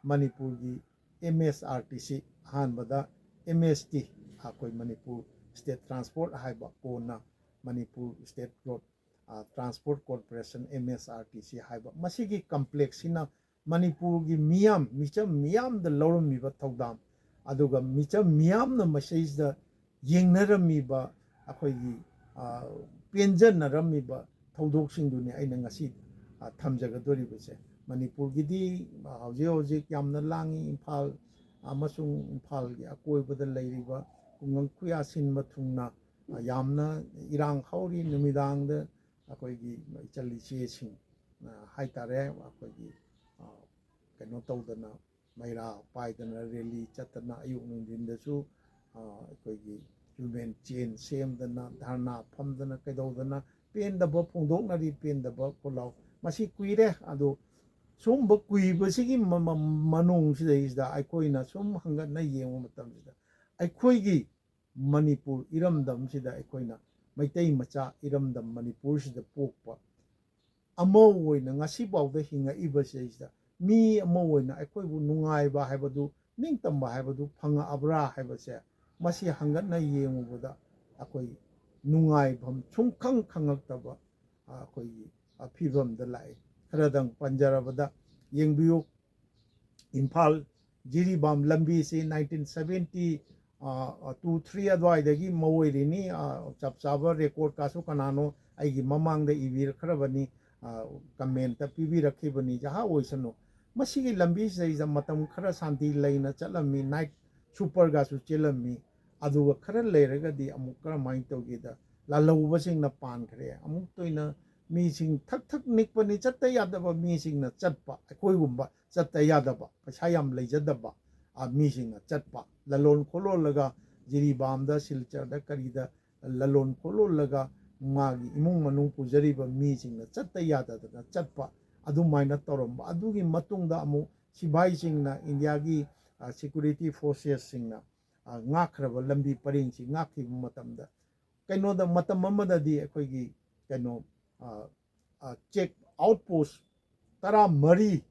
ꯃꯅꯤꯄꯨꯔꯒꯤ ꯑꯦꯝ ꯑꯦꯁ ꯑꯥꯔ ꯇꯤ ꯁꯤ, ꯑꯍꯥꯟꯕꯗ ꯑꯦꯝ ꯑꯦꯁ ꯇꯤ, ꯑꯩꯈꯣꯏ ꯃꯅꯤꯄꯨꯔ ꯁ꯭ꯇꯦꯠ ꯇ꯭ꯔꯥꯟꯁꯄꯣꯔꯠ ꯍꯥꯏꯕ, ꯀꯣꯟꯅ ꯃꯅꯤꯄꯨꯔ ꯁ꯭ꯇꯦꯠ ꯔꯣꯗ, ꯑ, transport corporation, M S R T ꯁꯤ ꯍꯥꯏꯕ, ꯃꯁꯤꯒꯤ ꯀꯝꯄ꯭ꯂꯦꯛꯁꯁꯤꯅ ꯃꯅꯤꯄꯨꯔꯒꯤ ꯃꯤꯌꯥꯝ, ꯃꯤꯆꯝ ꯃꯤꯌꯥꯝꯗ ꯂꯧꯔꯝꯃꯤꯕ ꯊꯧꯗꯥꯡ, ꯑꯗꯨꯒ ꯃꯤꯆꯝ ꯃꯤꯌꯥꯝꯅ ꯃꯁꯤꯗ ꯌꯦꯡꯅꯔꯝꯃꯤꯕ, ꯑꯩꯈꯣꯏꯒꯤ, ꯑ, ꯄꯦꯟꯖꯅꯔꯝꯃꯤꯕ ꯊꯧꯗꯣꯛꯁꯤꯡꯗꯨꯅꯤ ꯑꯩꯅ ꯉꯁꯤ, ꯑ, ꯊꯝꯖꯒꯗꯣꯔꯤꯕꯁꯦ꯫ ꯃꯅꯤꯄꯨꯔꯒꯤꯗꯤ, ꯑ, ꯍꯧꯖꯤꯛ ꯍꯧꯖꯤꯛ ꯌꯥꯝꯅ ꯂꯥꯡꯉꯤ꯫ ꯏꯝꯐꯥꯜ ꯑꯃꯁꯨꯡ ꯏꯝꯐꯥꯜꯒꯤ ꯑꯀꯣꯏꯕꯗ ꯂꯩꯔꯤꯕ ꯈꯨꯡꯒꯪ ꯈꯨꯌꯥ ꯁꯤꯟꯕ ꯊꯨꯡꯅ, ꯑ, ꯌꯥꯝꯅ ꯏꯔꯥꯡ ꯍꯧꯔꯤ꯫ ꯅꯨꯃꯤꯗꯥꯡꯗ ꯑꯩꯈꯣꯏꯒꯤ ꯏꯆꯜ ꯏꯆꯦꯁꯤꯡ, ꯑ, ꯍꯥꯏꯇꯥꯔꯦ, ꯑꯩꯈꯣꯏꯒꯤ, ꯑ, ꯀꯩꯅꯣ ꯇꯧꯗꯅ, ꯃꯩꯔꯥ ꯄꯥꯏꯗꯅ, ꯔꯦꯂꯤ ꯆꯠꯇꯅ, ꯑꯌꯨꯛ ꯅꯨꯡꯊꯤꯟꯗꯁꯨ, ꯑ, ꯑꯩꯈꯣꯏꯒꯤ ꯍ꯭ꯌꯨꯃꯦꯟ ꯆꯦꯟ ꯁꯦꯝꯗꯅ, ꯙꯔꯅꯥ ꯐꯝꯗꯅ ꯀꯩꯗꯧꯗꯅ ꯄꯦꯟꯗꯕ ꯐꯣꯡꯗꯣꯛꯅꯔꯤ, ꯄꯦꯟꯗꯕ ꯈꯣꯜꯂꯥꯎ꯫ ꯃꯁꯤ ꯀꯨꯏꯔꯦ꯫ ꯑꯗꯣ ꯁꯨꯝꯕ ꯀꯨꯏꯕꯁꯤꯒꯤ ꯃ-, ꯃ-, ꯃꯅꯨꯡꯁꯤꯗꯩꯁꯤꯗ ꯑꯩꯈꯣꯏꯅ ꯁꯨꯝ ꯍꯪꯒꯠꯅ ꯌꯦꯡꯕ ꯃꯇꯝꯁꯤꯗ, ꯑꯩꯈꯣꯏꯒꯤ ꯃꯅꯤꯄꯨꯔ ꯏꯔꯝꯗꯝꯁꯤꯗ ꯑꯩꯈꯣꯏꯅ ꯃꯩꯇꯩ ꯃꯆꯥ ꯏꯔꯝꯗꯝ ꯃꯅꯤꯄꯨꯔꯁꯤꯗ ꯄꯣꯛꯄ ꯑꯃ ꯑꯣꯏꯅ ꯉꯁꯤꯐꯥꯎꯗ ꯍꯤꯡꯉꯛꯏꯕꯁꯤꯗꯩꯁꯤꯗ ꯃꯤ ꯑꯃ ꯑꯣꯏꯅ ꯑꯩꯈꯣꯏꯕꯨ ꯅꯨꯡꯉꯥꯏꯕ ꯍꯥꯏꯕꯗꯨ, ꯅꯤꯡꯇꯝꯕ ꯍꯥꯏꯕꯗꯨ ꯐꯪꯉꯛꯑꯕ꯭ꯔꯥ ꯍꯥꯏꯕꯁꯦ, ꯃꯁꯤ ꯍꯪꯒꯠꯅ ꯌꯦꯡꯉꯨꯕꯗ ꯑꯩꯈꯣꯏ ꯅꯨꯡꯉꯥꯏꯐꯝ ꯁꯨꯡꯈꯪ ꯈꯪꯉꯛꯇꯕ, ꯑ, ꯑꯩꯈꯣꯏꯒꯤ, ꯑ, ꯐꯤꯕꯝꯗ ꯂꯥꯛꯏ꯫ ꯈꯔꯗꯪ ꯄꯟꯖꯔꯕꯗ ꯌꯦꯡꯕꯤꯌꯨ, ꯏꯝꯐꯥꯜ ꯖꯤꯔꯤꯕꯥꯝ ꯂꯝꯕꯤꯁꯤ nineteen seventy two three ꯑꯗꯨꯋꯥꯏꯗꯒꯤ ꯃꯣꯏꯔꯤꯅꯤ꯫ ꯑ, ꯆꯞ ꯆꯥꯕ ꯔꯦꯀꯣꯔꯠꯀꯥꯁꯨ ꯀꯅꯥꯅꯣ ꯑꯩꯒꯤ ꯃꯃꯥꯡꯗ ꯏꯕꯤꯔꯛꯈ꯭ꯔꯕꯅꯤ, ꯑ, ꯀꯃꯦꯟꯇ ꯄꯤꯕꯤꯔꯛꯈꯤꯕꯅꯤ꯫ ꯖꯍꯥ ꯑꯣꯏꯁꯅꯨ꯫ ꯃꯁꯤꯒꯤ ꯂꯝꯕꯤꯁꯤꯗꯩꯗ ꯃꯇꯝ ꯈꯔ ꯁꯥꯟꯇꯤ ꯂꯩꯅ ꯆꯠꯂꯝꯃꯤ, ꯅꯥꯏꯠ ꯁꯨꯄꯔꯒꯁꯨ ꯆꯦꯜꯂꯝꯃꯤ꯫ ꯑꯗꯨꯒ ꯈꯔ ꯂꯩꯔꯒꯗꯤ ꯑꯃꯨꯛ ꯀꯔꯝꯍꯥꯏꯅ ꯇꯧꯒꯦꯗ, ꯂꯥꯜꯍꯧꯕꯁꯤꯡꯅ ꯄꯥꯟꯈ꯭ꯔꯦ꯫ ꯑꯃꯨꯛ ꯇꯣꯏꯅ ꯃꯤꯁꯤꯡ ꯊꯛ ꯊꯛ ꯅꯤꯛꯄꯅꯤ, ꯆꯠꯇ ꯌꯥꯗꯕ ꯃꯤꯁꯤꯡꯅ ꯆꯠꯄ, ꯑꯩꯈꯣꯏꯒꯨꯝꯕ ꯆꯠꯇ ꯌꯥꯗꯕ, ꯄꯩꯁꯥ ꯌꯥꯝ ꯂꯩꯖꯗꯕ, ꯑ, ꯃꯤꯁꯤꯡꯅ ꯆꯠꯄ, ꯂꯂꯣꯟ ꯈꯣꯠꯂꯣꯜꯂꯒ ꯖꯤꯔꯤꯕꯥꯝꯗ, ꯁꯤꯜꯆꯔꯗ, ꯀꯔꯤꯗ ꯂꯂꯣꯟ ꯈꯣꯠꯂꯣꯜꯂꯒ ꯃꯥꯒꯤ ꯏꯃꯨꯡ ꯃꯅꯨꯡ ꯄꯨꯖꯔꯤꯕ ꯃꯤꯁꯤꯡꯅ ꯆꯠꯇ ꯌꯥꯗꯗꯅ ꯆꯠꯄ, ꯑꯗꯨꯃꯥꯏꯅ ꯇꯧꯔꯝꯕ꯫ ꯑꯗꯨꯒꯤ ꯃꯇꯨꯡꯗ ꯑꯃꯨꯛ ꯁꯤꯐꯥꯏꯁꯤꯡꯅ, ꯏꯟꯗꯤꯌꯥꯒꯤ, ꯑ, ꯁꯦꯀ꯭ꯌꯨꯔꯤꯇꯤ ꯐꯣꯔꯁꯦꯁꯁꯤꯡꯅ, ꯑ, ꯉꯥꯛꯈ꯭ꯔꯕ ꯂꯝꯕꯤ ꯄꯔꯦꯡꯁꯤ ꯉꯥꯛꯈꯤꯕ ꯃꯇꯝꯗ, ꯀꯩꯅꯣꯗ, ꯃꯇꯝ ꯑꯃꯗꯗꯤ ꯑꯩꯈꯣꯏꯒꯤ ꯀꯩꯅꯣ, ꯑ, ꯑ, ꯆꯦꯛ ꯑꯥꯎꯠ ꯄꯣꯁ ꯇꯔꯥꯃꯔꯤ,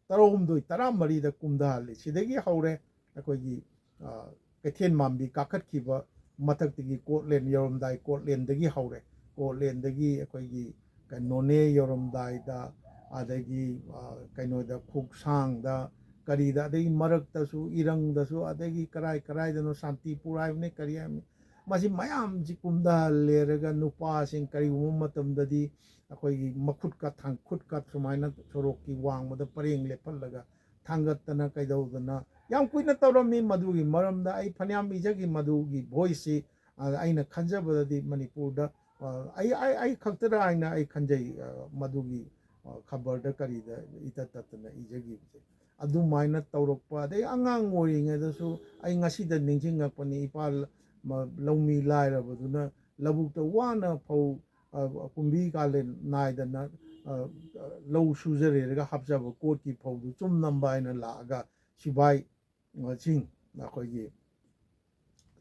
ꯇꯔꯥꯍꯨꯝꯗꯣꯏ, ꯇꯔꯥꯃꯔꯤꯗ ꯀꯨꯝꯊꯍꯜꯂꯤ꯫ ꯁꯤꯗꯒꯤ ꯍꯧꯔꯦ ꯑꯩꯈꯣꯏꯒꯤ, ꯑ, ꯀꯩꯊꯦꯜ ꯃꯥꯟꯕꯤ ꯀꯥꯈꯠꯈꯤꯕ, ꯃꯊꯛꯇꯒꯤ ꯀꯣꯔꯠꯂꯦꯟ ꯌꯧꯔꯝꯗꯥꯏ, ꯀꯣꯔꯠꯂꯦꯟꯗꯒꯤ ꯍꯧꯔꯦ꯫ ꯀꯣꯔꯠꯂꯦꯟꯗꯒꯤ ꯑꯩꯈꯣꯏꯒꯤ ꯀꯩ-, ꯅꯣꯅꯦ ꯌꯧꯔꯝꯗꯥꯏꯗ, ꯑꯗꯒꯤ, ꯑ, ꯀꯩꯅꯣꯗ, ꯈꯣꯛꯁꯥꯡꯗ, ꯀꯔꯤꯗ, ꯑꯗꯒꯤ ꯃꯔꯛꯇꯁꯨ, ꯏꯔꯪꯗꯁꯨ, ꯑꯗꯒꯤ ꯀꯔꯥꯏ ꯀꯔꯥꯏꯗꯅꯣ, ꯁꯥꯟꯇꯤꯄꯨꯔ ꯍꯥꯏꯕꯅꯤ, ꯀꯔꯤ ꯍꯥꯏꯕꯅꯤ, ꯃꯁꯤ ꯃꯌꯥꯝꯁꯤ ꯀꯨꯝꯊꯍꯜꯂꯦꯔꯒ ꯅꯨꯄꯥꯁꯤꯡ ꯀꯔꯤꯒꯨꯝꯕ ꯃꯇꯝꯗꯗꯤ ꯑꯩꯈꯣꯏꯒꯤ ꯃꯈꯨꯠꯀ ꯊꯥꯡ-, ꯈꯨꯠꯀ ꯁꯨꯃꯥꯏꯅ ꯁꯣꯔꯣꯛꯀꯤ ꯋꯥꯡꯃꯗ ꯄꯔꯦꯡ ꯂꯦꯞꯍꯜꯂꯒ ꯊꯥꯡꯒꯠꯇꯅ ꯀꯩꯗꯧꯗꯅ ꯌꯥꯝ ꯀꯨꯏꯅ ꯇꯧꯔꯝꯃꯤ꯫ ꯃꯗꯨꯒꯤ ꯃꯔꯝꯗ ꯑꯩ ꯐꯅꯌꯥꯝ ꯏꯖꯈꯤ꯫ ꯃꯗꯨꯒꯤ ꯚꯣꯏꯁꯁꯤ, ꯑ, ꯑꯩꯅ ꯈꯟꯖꯕꯗꯗꯤ ꯃꯅꯤꯄꯨꯔꯗ, ꯑ, ꯑꯩ, ꯑꯩ, ꯑꯩ ꯈꯛꯇꯔ ꯍꯥꯏꯅ ꯑꯩ ꯈꯟꯖꯩ, ꯑ, ꯃꯗꯨꯒꯤ, ꯑ, ꯈꯕꯔꯗ ꯀꯔꯤꯗ ꯏꯇꯠ ꯇꯠꯇꯅ ꯏꯖꯈꯤꯕꯁꯦ꯫ ꯑꯗꯨꯃꯥꯏꯅ ꯇꯧꯔꯛꯄ, ꯑꯗꯩ ꯑꯉꯥꯡ ꯑꯣꯏꯔꯤꯉꯩꯗꯁꯨ ꯑꯩ ꯉꯁꯤꯗ ꯅꯤꯡꯁꯤꯡꯉꯛꯄꯅꯤ, ꯏꯄꯥ ꯂ-, ꯃ-, ꯂꯧꯃꯤ ꯂꯥꯏꯔꯕꯗꯨꯅ ꯂꯧꯕꯨꯛꯇ ꯋꯥꯅ ꯐꯧ, ꯑ, ꯀꯨꯝꯕꯤ ꯀꯥꯂꯦꯟ ꯅꯥꯏꯗꯅ, ꯑ, ꯂꯧ ꯁꯨꯖꯔꯦꯔꯒ ꯍꯥꯞꯆꯕ ꯀꯣꯠꯀꯤ ꯐꯧꯗꯨ ꯆꯨꯝ ꯅꯝꯕ ꯍꯥꯏꯅ ꯂꯥꯛꯑꯒ ꯁꯤꯐꯥꯏ, ꯑ, ꯁꯤꯡ, ꯑꯩꯈꯣꯏꯒꯤ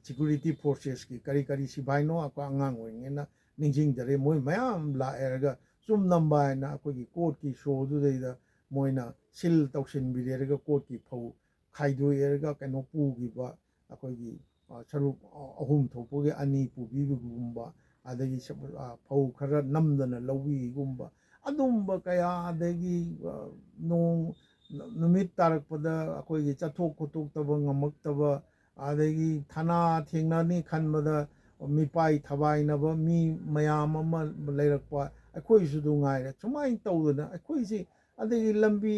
ꯁꯦꯀ꯭ꯌꯨꯔꯤꯇꯤ ꯐꯣꯔꯁꯦꯁꯀꯤ ꯀꯔꯤ ꯀꯔꯤ ꯁꯤꯐꯥꯏꯅꯣ ꯑꯩꯈꯣꯏ ꯑꯉꯥꯡ ꯑꯣꯏꯔꯤꯉꯩꯅ ꯅꯤꯡꯁꯤꯡꯖꯔꯦ꯫ ꯃꯣꯏ ꯃꯌꯥꯝ ꯂꯥꯛꯑꯦꯔꯒ ꯆꯨꯝ ꯅꯝꯕ ꯍꯥꯏꯅ ꯑꯩꯈꯣꯏꯒꯤ ꯀꯣꯔꯠꯀꯤ ꯁꯣꯗꯨꯗꯩꯗ ꯃꯣꯏꯅ ꯁꯤꯜ ꯇꯧꯁꯤꯟꯕꯤꯔꯦꯔꯒ ꯀꯣꯔꯠꯀꯤ ꯐꯧ ꯈꯥꯏꯗꯣꯛꯑꯦꯔꯒ ꯀꯩꯅꯣ ꯄꯨꯈꯤꯕ, ꯑꯩꯈꯣꯏꯒꯤ ꯁꯔꯨꯛ ꯑꯍꯨꯝ ꯊꯣꯛꯄꯒꯤ ꯑꯅꯤ ꯄꯨꯕꯤꯕꯒꯨꯝꯕ, ꯑꯗꯒꯤ ꯐꯧ ꯈꯔ ꯅꯝꯗꯅ ꯂꯧꯕꯤꯒꯨꯝꯕ, ꯑꯗꯨꯝꯕ ꯀꯌꯥ, ꯑꯗꯒꯤ ꯅꯣꯡ ꯅꯨꯃꯤꯠ ꯇꯥꯔꯛꯄꯗ ꯑꯩꯈꯣꯏꯒꯤ ꯆꯠꯊꯣꯛ ꯈꯣꯠꯇꯣꯛꯇꯕ ꯉꯝꯃꯛꯇꯕ, ꯑꯗꯒꯤ ꯊꯥꯅꯥ ꯊꯦꯡꯅꯅꯤ ꯈꯟꯕꯗ ꯃꯤꯄꯥꯏ ꯊꯕꯥꯏꯅꯕ ꯃꯤ ꯃꯌꯥꯝ ꯑꯃ ꯂꯩꯔꯛꯄ, ꯑꯩꯈꯣꯏꯁꯨ ꯑꯗꯨ ꯉꯥꯏꯔꯦ꯫ ꯁꯨꯃꯥꯏꯅ ꯇꯧꯗꯅ ꯑꯩꯈꯣꯏꯁꯤ, ꯑꯗꯒꯤ ꯂꯝꯕꯤ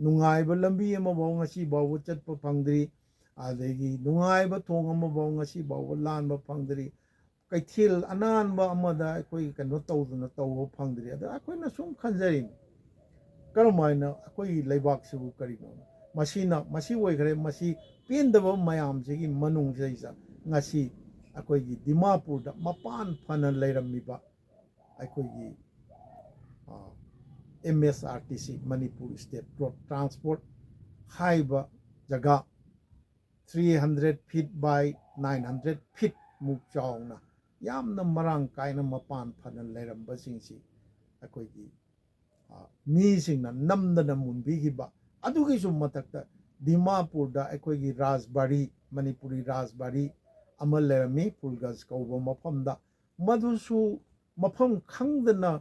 ꯅꯨꯡꯉꯥꯏꯕ ꯂꯝꯕꯤ ꯑꯃꯐꯥꯎ ꯉꯁꯤ ꯐꯥꯎꯕ ꯆꯠꯄ ꯐꯪꯗ꯭ꯔꯤ, ꯑꯗꯒꯤ ꯅꯨꯡꯉꯥꯏꯕ ꯊꯣꯡ ꯑꯃꯐꯥꯎ ꯉꯁꯤ ꯐꯥꯎꯕ ꯂꯥꯟꯕ ꯐꯪꯗ꯭ꯔꯤ꯫ ꯀꯩꯊꯦꯜ ꯑꯅꯥꯟꯕ ꯑꯃꯗ ꯑꯩꯈꯣꯏ ꯀꯩꯅꯣ ꯇꯧꯗꯅ ꯇꯧꯕ ꯐꯪꯗ꯭ꯔꯤ꯫ ꯑꯗ ꯑꯩꯈꯣꯏꯅ ꯁꯨꯝ ꯈꯟꯖꯔꯤꯅꯤ, ꯀꯔꯝ ꯍꯥꯏꯅ ꯑꯩꯈꯣꯏꯒꯤ ꯂꯩꯕꯥꯛꯁꯤꯕꯨ ꯀꯔꯤꯅꯣ? ꯃꯁꯤꯅ, ꯃꯁꯤ ꯑꯣꯏꯈ꯭ꯔꯦ꯫ ꯃꯁꯤ ꯄꯦꯟꯗꯕ ꯃꯌꯥꯝꯁꯤꯒꯤ ꯃꯅꯨꯡꯁꯤꯗꯩꯗ ꯉꯁꯤ ꯑꯩꯈꯣꯏꯒꯤ ꯗꯤꯃꯥꯄꯨꯔꯗ ꯃꯄꯥꯟ ꯐꯅ ꯂꯩꯔꯝꯃꯤꯕ ꯑꯩꯈꯣꯏꯒꯤ M S R T C, Manipur state road transport ꯍꯥꯏꯕ ꯖꯒꯥ, three hundred feet by nine hundred feet ꯃꯨꯛ ꯆꯥꯎꯅ ꯌꯥꯝꯅ ꯃꯔꯥꯡ ꯀꯥꯏꯅ ꯃꯄꯥꯟ ꯐꯅ ꯂꯩꯔꯝꯕꯁꯤꯡꯁꯤ ꯑꯩꯈꯣꯏꯒꯤ ꯃꯤꯁꯤꯡꯅ ꯅꯝꯗꯅ ꯃꯨꯟꯕꯤꯈꯤꯕ꯫ ꯑꯗꯨꯒꯤꯁꯨ ꯃꯊꯛꯇ ꯗꯤꯃꯥꯄꯨꯔꯗ ꯑꯩꯈꯣꯏꯒꯤ ꯔꯥꯖꯕꯥꯔꯤ, ꯃꯅꯤꯄꯨꯔꯤ ꯔꯥꯖꯕꯥꯔꯤ ꯑꯃ ꯂꯩꯔꯝꯃꯤ, ꯐꯨꯜꯒꯟꯖ ꯀꯧꯕ ꯃꯐꯝꯗ꯫ ꯃꯗꯨꯁꯨ ꯃꯐꯝ ꯈꯪꯗꯅ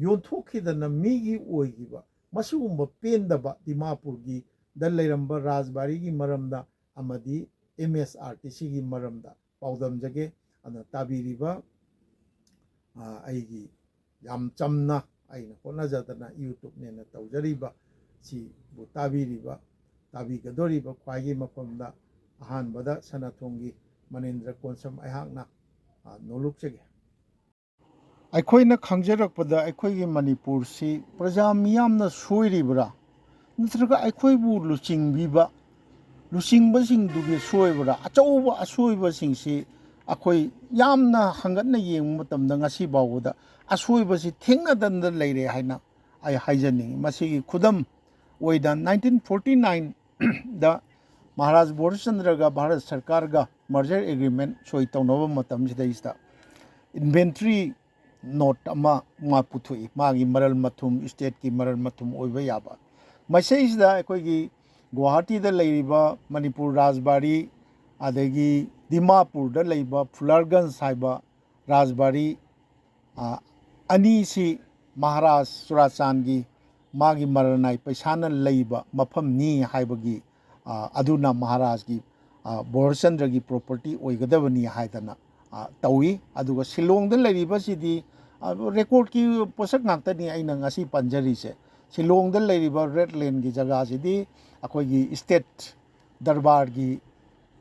ꯌꯣꯟꯊꯣꯛꯈꯤꯗꯅ ꯃꯤꯒꯤ ꯑꯣꯏꯈꯤꯕ, ꯃꯁꯤꯒꯨꯝꯕ ꯄꯦꯟꯗꯕ ꯗꯤꯃꯥꯄꯨꯔꯒꯤꯗ ꯂꯩꯔꯝꯕ ꯔꯥꯖꯕꯥꯔꯤꯒꯤ ꯃꯔꯝꯗ ꯑꯃꯗꯤ ꯑꯦꯝ ꯑꯦꯁ ꯑꯥꯔ ꯇꯤ ꯁꯤꯒꯤ ꯃꯔꯝꯗ ꯄꯥꯎꯗꯝꯖꯒꯦ꯫ ꯑꯗꯨꯅ ꯇꯥꯕꯤꯔꯤꯕ ꯑꯩꯒꯤ ꯌꯥꯝ ꯆꯝꯅ ꯑꯩꯅ ꯍꯣꯠꯅꯖꯗꯅ ꯌꯨꯇ꯭ꯌꯨꯕꯅꯦꯅ ꯇꯧꯖꯔꯤꯕ ꯁꯤꯕꯨ ꯇꯥꯕꯤꯔꯤꯕ, ꯇꯥꯕꯤꯒꯗꯧꯔꯤꯕ ꯈ꯭ꯋꯥꯏꯒꯤ ꯃꯐꯝꯗ ꯑꯍꯥꯟꯕꯗ ꯁꯅꯥꯊꯣꯡꯒꯤ ꯃꯅꯤꯟꯗ꯭ꯔ ꯀꯣꯟꯁꯝ ꯑꯩꯍꯥꯛꯅ ꯅꯣꯂꯨꯛꯆꯒꯦ꯫ ꯑꯩꯈꯣꯏꯅ ꯈꯪꯖꯔꯛꯄꯗ ꯑꯩꯈꯣꯏꯒꯤ ꯃꯅꯤꯄꯨꯔꯁꯤ ꯄ꯭ꯔꯖꯥ ꯃꯤꯌꯥꯝꯅ ꯁꯣꯏꯔꯤꯕ꯭ꯔꯥ, ꯅꯠꯇ꯭ꯔꯒ ꯑꯩꯈꯣꯏꯕꯨ ꯂꯨꯆꯤꯡꯕꯤꯕ ꯂꯨꯆꯤꯡꯕꯁꯤꯡꯗꯨꯒꯤ ꯁꯣꯏꯕ꯭ꯔꯥ? ꯑꯆꯧꯕ ꯑꯁꯣꯏꯕꯁꯤꯡꯁꯤ ꯑꯩꯈꯣꯏ ꯌꯥꯝꯅ ꯍꯪꯒꯠꯅ ꯌꯦꯡꯕ ꯃꯇꯝꯗ ꯉꯁꯤ ꯐꯥꯎꯕꯗ ꯑꯁꯣꯏꯕꯁꯤ ꯊꯦꯡꯅꯗꯅ ꯂꯩꯔꯦ ꯍꯥꯏꯅ ꯑꯩ ꯍꯥꯏꯖꯅꯤꯡꯉꯤ꯫ ꯃꯁꯤꯒꯤ ꯈꯨꯗꯝ ꯑꯣꯏꯅ nineteen forty nineꯗ Maharaj ꯕꯣꯔꯤꯁꯆꯟꯗ꯭ꯔꯒ Bharat ꯁꯔꯀꯥꯔꯒ merger agreement ꯁꯣꯏ ꯇꯧꯅꯕ ꯃꯇꯝꯁꯤꯗꯩꯁꯤꯗ inventory note ꯑꯃ ꯃꯥ ꯄꯨꯊꯣꯛꯏ, ꯃꯥꯒꯤ ꯃꯔꯜ ꯃꯊꯨꯝ, stateꯀꯤ ꯃꯔꯜ ꯃꯊꯨꯝ ꯑꯣꯏꯕ ꯌꯥꯕ꯫ ꯃꯁꯤꯁꯤꯗ ꯑꯩꯈꯣꯏꯒꯤ ꯒꯨꯋꯥꯍꯥꯇꯤꯗ ꯂꯩꯔꯤꯕ ꯃꯅꯤꯄꯨꯔ ꯔꯥꯖꯕꯥꯔꯤ, ꯑꯗꯒꯤ ꯗꯤꯃꯥꯄꯨꯔꯗ ꯂꯩꯕ ꯐꯨꯂꯔꯒꯟꯖ ꯍꯥꯏꯕ ꯔꯥꯖꯕꯥꯔꯤ, ꯑ, ꯑꯅꯤꯁꯤ ꯃꯍꯥꯔꯥꯖ ꯆꯨꯔꯥꯆꯥꯟꯒꯤ ꯃꯥꯒꯤ ꯃꯔꯅꯥꯏ ꯄꯩꯁꯥꯅ ꯂꯩꯕ ꯃꯐꯝꯅꯤ ꯍꯥꯏꯕꯒꯤ, ꯑ, ꯑꯗꯨꯅ ꯃꯍꯥꯔꯥꯖꯒꯤ, ꯑ, ꯕꯣꯔꯆꯟꯗ꯭ꯔꯒꯤ property ꯑꯣꯏꯒꯗꯕꯅꯤ ꯍꯥꯏꯗꯅ, ꯑ, ꯇꯧꯏ꯫ ꯑꯗꯨꯒ ꯁꯤꯂꯣꯡꯗ ꯂꯩꯔꯤꯕꯁꯤꯗꯤ, ꯑ, recordꯀꯤ ꯄꯣꯠꯁꯛ ꯉꯥꯛꯇꯅꯤ ꯑꯩꯅ ꯉꯁꯤ ꯄꯟꯖꯔꯤꯁꯦ꯫ ꯁꯤꯂꯣꯡꯗ ꯂꯩꯔꯤꯕ red landꯀꯤ ꯖꯒꯥꯁꯤꯗꯤ ꯑꯩꯈꯣꯏꯒꯤ state ꯗꯔꯕꯥꯔꯒꯤ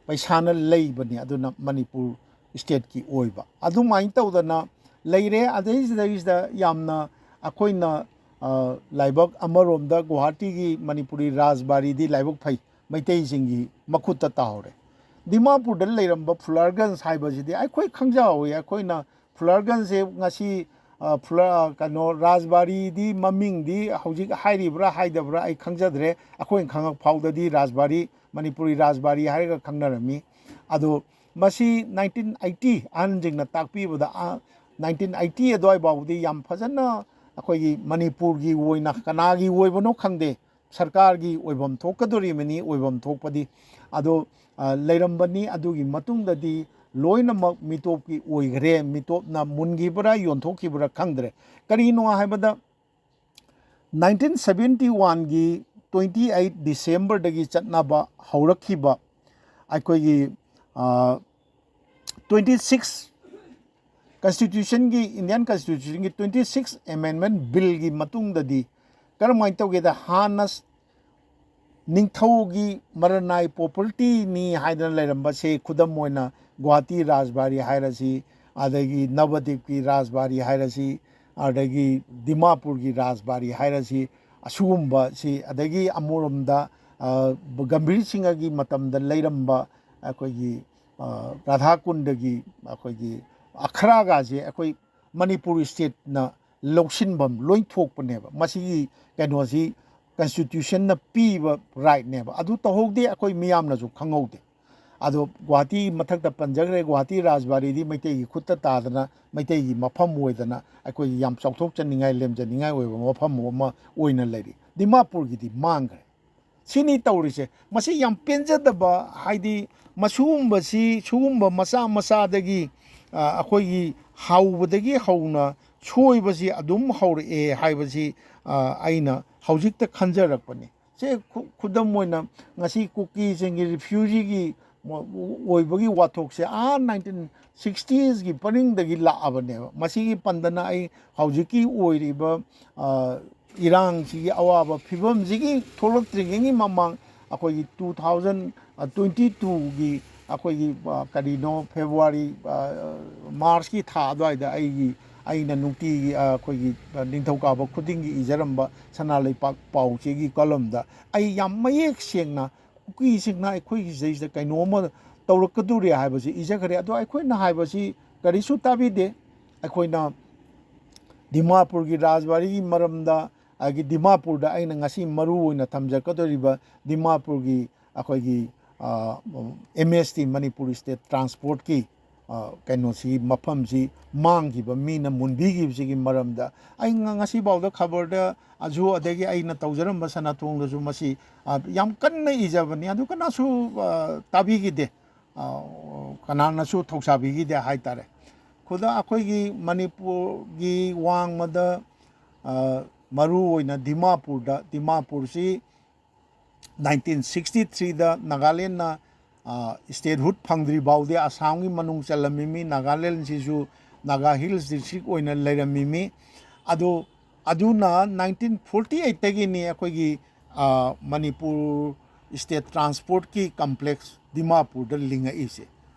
ꯄꯩꯁꯥꯅ ꯂꯩꯕꯅꯤ, ꯑꯗꯨꯅ ꯃꯅꯤꯄꯨꯔ stateꯀꯤ ꯑꯣꯏꯕ꯫ ꯑꯗꯨꯃꯥꯏꯅ ꯇꯧꯗꯅ ꯂꯩꯔꯦ꯫ ꯑꯗꯩꯁꯤꯗꯩꯁꯤꯗ ꯌꯥꯝꯅ ꯑꯩꯈꯣꯏꯅ, ꯑ, ꯂꯥꯏꯕꯛ ꯑꯃꯔꯣꯝꯗ ꯒꯨꯋꯥꯍꯥꯇꯤꯒꯤ ꯃꯅꯤꯄꯨꯔꯤ ꯔꯥꯖꯕꯥꯔꯤꯗꯤ ꯂꯥꯏꯕꯛ ꯐꯩ, ꯃꯩꯇꯩꯁꯤꯡꯒꯤ ꯃꯈꯨꯠꯇ ꯇꯥꯍꯧꯔꯦ꯫ ꯗꯤꯃꯥꯄꯨꯔꯗ ꯂꯩꯔꯝꯕ ꯐꯨꯂꯔꯒꯟꯖ ꯍꯥꯏꯕꯁꯤꯗꯤ ꯑꯩꯈꯣꯏ ꯈꯪꯖꯍꯧꯋꯤ꯫ ꯑꯩꯈꯣꯏꯅ ꯐꯨꯂꯔꯒꯟꯖꯁꯦ ꯉꯁꯤ, ꯑ, ꯐꯨꯂ-, ꯑ, ꯀꯩꯅꯣ, ꯔꯥꯖꯕꯥꯔꯤꯗꯤ ꯃꯃꯤꯡꯗꯤ ꯍꯧꯖꯤꯛ ꯍꯥꯏꯔꯤꯕ꯭ꯔꯥ ꯍꯥꯏꯗꯕ꯭ꯔꯥ ꯑꯩ ꯈꯪꯖꯗ꯭ꯔꯦ꯫ ꯑꯩꯈꯣꯏꯅ ꯈꯪꯉꯛ ꯐꯥꯎꯗꯗꯤ ꯔꯥꯖꯕꯥꯔꯤ, ꯃꯅꯤꯄꯨꯔꯤ ꯔꯥꯖꯕꯥꯔꯤ ꯍꯥꯏꯔꯒ ꯈꯪꯅꯔꯝꯃꯤ꯫ ꯑꯗꯣ ꯃꯁꯤ nineteen eighty, ꯑꯍꯟꯁꯤꯡꯅ ꯇꯥꯛꯄꯤꯕꯗ, ꯑ, nineteen eighty ꯑꯗꯨꯋꯥꯏ ꯐꯥꯎꯕꯗꯤ ꯌꯥꯝ ꯐꯖꯅ ꯑꯩꯈꯣꯏꯒꯤ ꯃꯅꯤꯄꯨꯔꯒꯤ ꯑꯣꯏꯅ ꯀꯅꯥꯒꯤ ꯑꯣꯏꯕꯅꯣ ꯈꯪꯗꯦ, ꯁꯔꯀꯥꯔꯒꯤ ꯑꯣꯏꯐꯝ ꯊꯣꯛꯀꯗꯣꯔꯤꯕꯅꯤ, ꯑꯣꯏꯐꯝ ꯊꯣꯛꯄꯗꯤ꯫ ꯑꯗꯣ, ꯑ, ꯂꯩꯔꯝꯕꯅꯤ꯫ ꯑꯗꯨꯒꯤ ꯃꯇꯨꯡꯗꯗꯤ ꯂꯣꯏꯅꯃꯛ ꯃꯤꯇꯣꯞꯀꯤ ꯑꯣꯏꯈ꯭ꯔꯦ꯫ ꯃꯤꯇꯣꯞꯅ ꯃꯨꯟꯈꯤꯕ꯭ꯔꯥ ꯌꯣꯟꯊꯣꯛꯈꯤꯕ꯭ꯔꯥ ꯈꯪꯗ꯭ꯔꯦ꯫ ꯀꯔꯤꯅꯣ ꯍꯥꯏꯕꯗ, nineteen seventy oneꯒꯤ twenty eight Decemberꯗꯒꯤ ꯆꯠꯅꯕ ꯍꯧꯔꯛꯈꯤꯕ ꯑꯩꯈꯣꯏꯒꯤ, ꯑ, twenty six Constitutionꯒꯤ, Indian Constitutionꯒꯤ twenty six Amendment Billꯒꯤ ꯃꯇꯨꯡꯗꯗꯤ ꯀꯔꯝꯍꯥꯏꯅ ꯇꯧꯒꯦꯗ, ꯍꯥꯟꯅ ꯅꯤꯡꯊꯧꯒꯤ ꯃꯔꯅꯥꯏ propertyꯅꯤ ꯍꯥꯏꯗꯅ ꯂꯩꯔꯝꯕꯁꯦ, ꯈꯨꯗꯝ ꯑꯣꯏꯅ ꯒꯨꯋꯥꯍꯥꯇꯤ ꯔꯥꯖꯕꯥꯔꯤ ꯍꯥꯏꯔꯁꯤ, ꯑꯗꯒꯤ ꯅꯕꯗꯤꯞꯀꯤ ꯔꯥꯖꯕꯥꯔꯤ ꯍꯥꯏꯔꯁꯤ, ꯑꯗꯒꯤ ꯗꯤꯃꯥꯄꯨꯔꯒꯤ ꯔꯥꯖꯕꯥꯔꯤ ꯍꯥꯏꯔꯁꯤ, ꯑꯁꯤꯒꯨꯝꯕꯁꯤ, ꯑꯗꯒꯤ ꯑꯃꯔꯣꯝꯗ, ꯑ, ꯒꯝꯚꯤꯔ ꯁꯤꯡꯍꯒꯤ ꯃꯇꯝꯗ ꯂꯩꯔꯝꯕ ꯑꯩꯈꯣꯏꯒꯤ, ꯑ, ꯔꯥꯙꯥꯀꯨꯟꯗꯒꯤ ꯑꯩꯈꯣꯏꯒꯤ ꯑꯈꯔꯥꯒꯁꯦ ꯑꯩꯈꯣꯏ ꯃꯅꯤꯄꯨꯔ stateꯅ ꯂꯧꯁꯤꯟꯐꯝ ꯂꯣꯏ ꯊꯣꯛꯄꯅꯦꯕ꯫ ꯃꯁꯤꯒꯤ ꯀꯩꯅꯣꯁꯤ Constitutionꯅ ꯄꯤꯕ rightꯅꯦꯕ꯫ ꯑꯗꯨ ꯇꯧꯍꯧꯗꯦ, ꯑꯩꯈꯣꯏ ꯃꯤꯌꯥꯝꯅꯁꯨ ꯈꯪꯍꯧꯗꯦ꯫ ꯑꯗꯣ ꯒꯨꯍꯥꯇꯤ ꯃꯊꯛꯇ ꯄꯟꯖꯈ꯭ꯔꯦ, ꯒꯨꯍꯥꯇꯤ ꯔꯥꯖꯕꯥꯔꯤꯗꯤ ꯃꯩꯇꯩꯒꯤ ꯈꯨꯠꯇ ꯇꯥꯗꯅ, ꯃꯩꯇꯩꯒꯤ ꯃꯐꯝ ꯑꯣꯏꯗꯅ, ꯑꯩꯈꯣꯏꯒꯤ ꯌꯥꯝ ꯆꯥꯎꯊꯣꯛꯆꯅꯤꯡꯉꯥꯏ, ꯂꯦꯝꯖꯅꯤꯡꯉꯥꯏ ꯑꯣꯏꯕ ꯃꯐꯝ ꯑꯃ ꯑꯣꯏꯅ ꯂꯩꯔꯤ꯫ ꯗꯤꯃꯥꯄꯨꯔꯒꯤꯗꯤ ꯃꯥꯡꯈ꯭ꯔꯦ꯫ ꯁꯤꯅꯤ ꯇꯧꯔꯤꯁꯦ꯫ ꯃꯁꯤ ꯌꯥꯝ ꯄꯦꯟꯖꯗꯕ, ꯍꯥꯏꯗꯤ ꯃꯁꯤꯒꯨꯝꯕꯁꯤ, ꯁꯤꯒꯨꯝꯕ ꯃꯆꯥ ꯃꯆꯥꯗꯒꯤ, ꯑ, ꯑꯩꯈꯣꯏꯒꯤ ꯍꯧꯕꯗꯒꯤ ꯍꯧꯅ ꯁꯣꯏꯕꯁꯤ ꯑꯗꯨꯝ ꯍꯧꯔꯛꯑꯦ ꯍꯥꯏꯕꯁꯤ, ꯑ, ꯑꯩꯅ ꯍꯧꯖꯤꯛꯇ ꯈꯟꯖꯔꯛꯄꯅꯤ꯫ ꯁꯦ ꯈꯨ-, ꯈꯨꯗꯝ ꯑꯣꯏꯅ, ꯉꯁꯤ ꯀꯨꯀꯤꯁꯤꯡꯒꯤ ꯔꯤꯐ꯭ꯌꯨꯖꯤꯒꯤ ꯃ-, ꯑꯣꯏꯕꯒꯤ ꯋꯥꯊꯣꯛꯁꯦ ꯑꯥ ꯅꯥꯏꯟꯇꯤꯟ ꯁꯤꯛꯁꯇꯤꯁꯀꯤ ꯄꯔꯤꯡꯗꯒꯤ ꯂꯥꯛꯑꯕꯅꯦꯕ꯫ ꯃꯁꯤꯒꯤ ꯄꯟꯗꯅ ꯑꯩ ꯍꯧꯖꯤꯛꯀꯤ ꯑꯣꯏꯔꯤꯕ, ꯑ, ꯏꯔꯥꯡꯁꯤꯒꯤ ꯑꯋꯥꯕ ꯐꯤꯕꯝꯁꯤꯒꯤ ꯊꯣꯛꯂꯛꯇ꯭ꯔꯤꯉꯩꯒꯤ ꯃꯃꯥꯡ, ꯑꯩꯈꯣꯏꯒꯤ ꯇꯨ ꯊꯥꯎꯖꯟ ꯇ꯭ꯋꯦꯟꯇꯤ ꯇꯨꯒꯤ ꯑꯩꯈꯣꯏꯒꯤ, ꯑ, ꯀꯔꯤꯅꯣ, ꯐꯦꯕ꯭ꯔꯨꯋꯥꯔꯤ, ꯑ, ꯃꯥꯔꯆꯀꯤ ꯊꯥ ꯑꯗꯨꯋꯥꯏꯗ ꯑꯩꯒꯤ, ꯑꯩꯅ ꯅꯨꯡꯇꯤꯒꯤ, ꯑ, ꯑꯩꯈꯣꯏꯒꯤ, ꯑ, ꯅꯤꯡꯊꯧꯀꯥꯕ ꯈꯨꯗꯤꯡꯒꯤ ꯏꯖꯔꯝꯕ ꯁꯅꯥ ꯂꯩꯄꯥꯛ ꯄꯥꯎꯆꯦꯒꯤ ꯀꯣꯂꯝꯗ ꯑꯩ ꯌꯥꯝ ꯃꯌꯦꯛ ꯁꯦꯡꯅ ꯀꯨꯀꯤꯁꯤꯡꯅ ꯑꯩꯈꯣꯏꯒꯤ ꯁꯤꯗꯩꯁꯤꯗ ꯀꯩꯅꯣꯝꯃ ꯇꯧꯔꯛꯀꯗꯧꯔꯤ ꯍꯥꯏꯕꯁꯤ ꯏꯖꯈ꯭ꯔꯦ꯫ ꯑꯗꯣ ꯑꯩꯈꯣꯏꯅ ꯍꯥꯏꯕꯁꯤ ꯀꯔꯤꯁꯨ ꯇꯥꯕꯤꯗꯦ꯫ ꯑꯩꯈꯣꯏꯅ ꯗꯤꯃꯥꯄꯨꯔꯒꯤ ꯔꯥꯖꯕꯥꯔꯤꯒꯤ ꯃꯔꯝꯗ, ꯑꯗꯒꯤ ꯗꯤꯃꯥꯄꯨꯔꯗ ꯑꯩꯅ ꯉꯁꯤ ꯃꯔꯨ ꯑꯣꯏꯅ ꯊꯝꯖꯔꯛꯀꯗꯧꯔꯤꯕ ꯗꯤꯃꯥꯄꯨꯔꯒꯤ ꯑꯩꯈꯣꯏꯒꯤ, ꯑ, M S T, Manipur state ꯇ꯭ꯔꯥꯟꯁꯄꯣꯔꯠꯀꯤ, ꯑ, ꯀꯩꯅꯣꯁꯤ, ꯃꯐꯝꯁꯤ ꯃꯥꯡꯈꯤꯕ, ꯃꯤꯅ ꯃꯨꯟꯕꯤꯈꯤꯕꯁꯤꯒꯤ ꯃꯔꯝꯗ ꯑꯩ ꯉ-, ꯉꯁꯤꯐꯥꯎꯗ ꯈꯕꯔꯗ ꯑꯗꯨ, ꯑꯗꯒꯤ ꯑꯩꯅ ꯇꯧꯖꯔꯝꯕ ꯁꯅꯥꯊꯣꯡꯗꯁꯨ ꯃꯁꯤ, ꯑ, ꯌꯥꯝ ꯀꯟꯅ ꯏꯖꯕꯅꯤ, ꯑꯗꯨ ꯀꯅꯥꯁꯨ, ꯑ, ꯇꯥꯕꯤꯈꯤꯗꯦ꯫ ꯑ, ꯀꯅꯥꯅꯁꯨ ꯊꯧꯁꯥꯕꯤꯈꯤꯗꯦ ꯍꯥꯏꯇꯥꯔꯦ꯫ ꯈꯨꯗ-, ꯑꯩꯈꯣꯏꯒꯤ ꯃꯅꯤꯄꯨꯔꯒꯤ ꯋꯥꯡꯃꯗ, ꯑ, ꯃꯔꯨ ꯑꯣꯏꯅ ꯗꯤꯃꯥꯄꯨꯔꯗ, ꯗꯤꯃꯥꯄꯨꯔꯁꯤ ꯅꯥꯏꯟꯇꯤꯟ ꯁꯤꯛꯁꯇꯤ ꯊ꯭ꯔꯤꯗ ꯅꯥꯒꯥꯂꯦꯟꯅ, ꯑ, statehood ꯐꯪꯗ꯭ꯔꯤ ꯐꯥꯎꯗꯤ ꯑꯁꯥꯝꯒꯤ ꯃꯅꯨꯡ ꯆꯜꯂꯝꯃꯤꯃꯤ꯫ ꯅꯥꯒꯥꯂꯦꯟꯁꯤꯁꯨ ꯅꯥꯒꯥ ꯍꯤꯜꯁ ꯗꯤꯁꯇ꯭ꯔꯤꯛ ꯑꯣꯏꯅ ꯂꯩꯔꯝꯃꯤꯃꯤ꯫ ꯑꯗꯨ, ꯑꯗꯨꯅ ꯅꯥꯏꯟꯇꯤꯟ ꯐꯣꯔꯇꯤ ꯑꯩꯠꯇꯒꯤꯅꯤ ꯑꯩꯈꯣꯏꯒꯤ, ꯑ, ꯃꯅꯤꯄꯨꯔ ꯁ꯭ꯇꯦꯠ ꯇ꯭ꯔꯥꯟꯁꯄꯣꯔꯠꯀꯤ ꯀꯝꯄ꯭ꯂꯦꯛꯁ ꯗꯤꯃꯥꯄꯨꯔꯗ ꯂꯤꯡꯉꯛꯏꯁꯦ꯫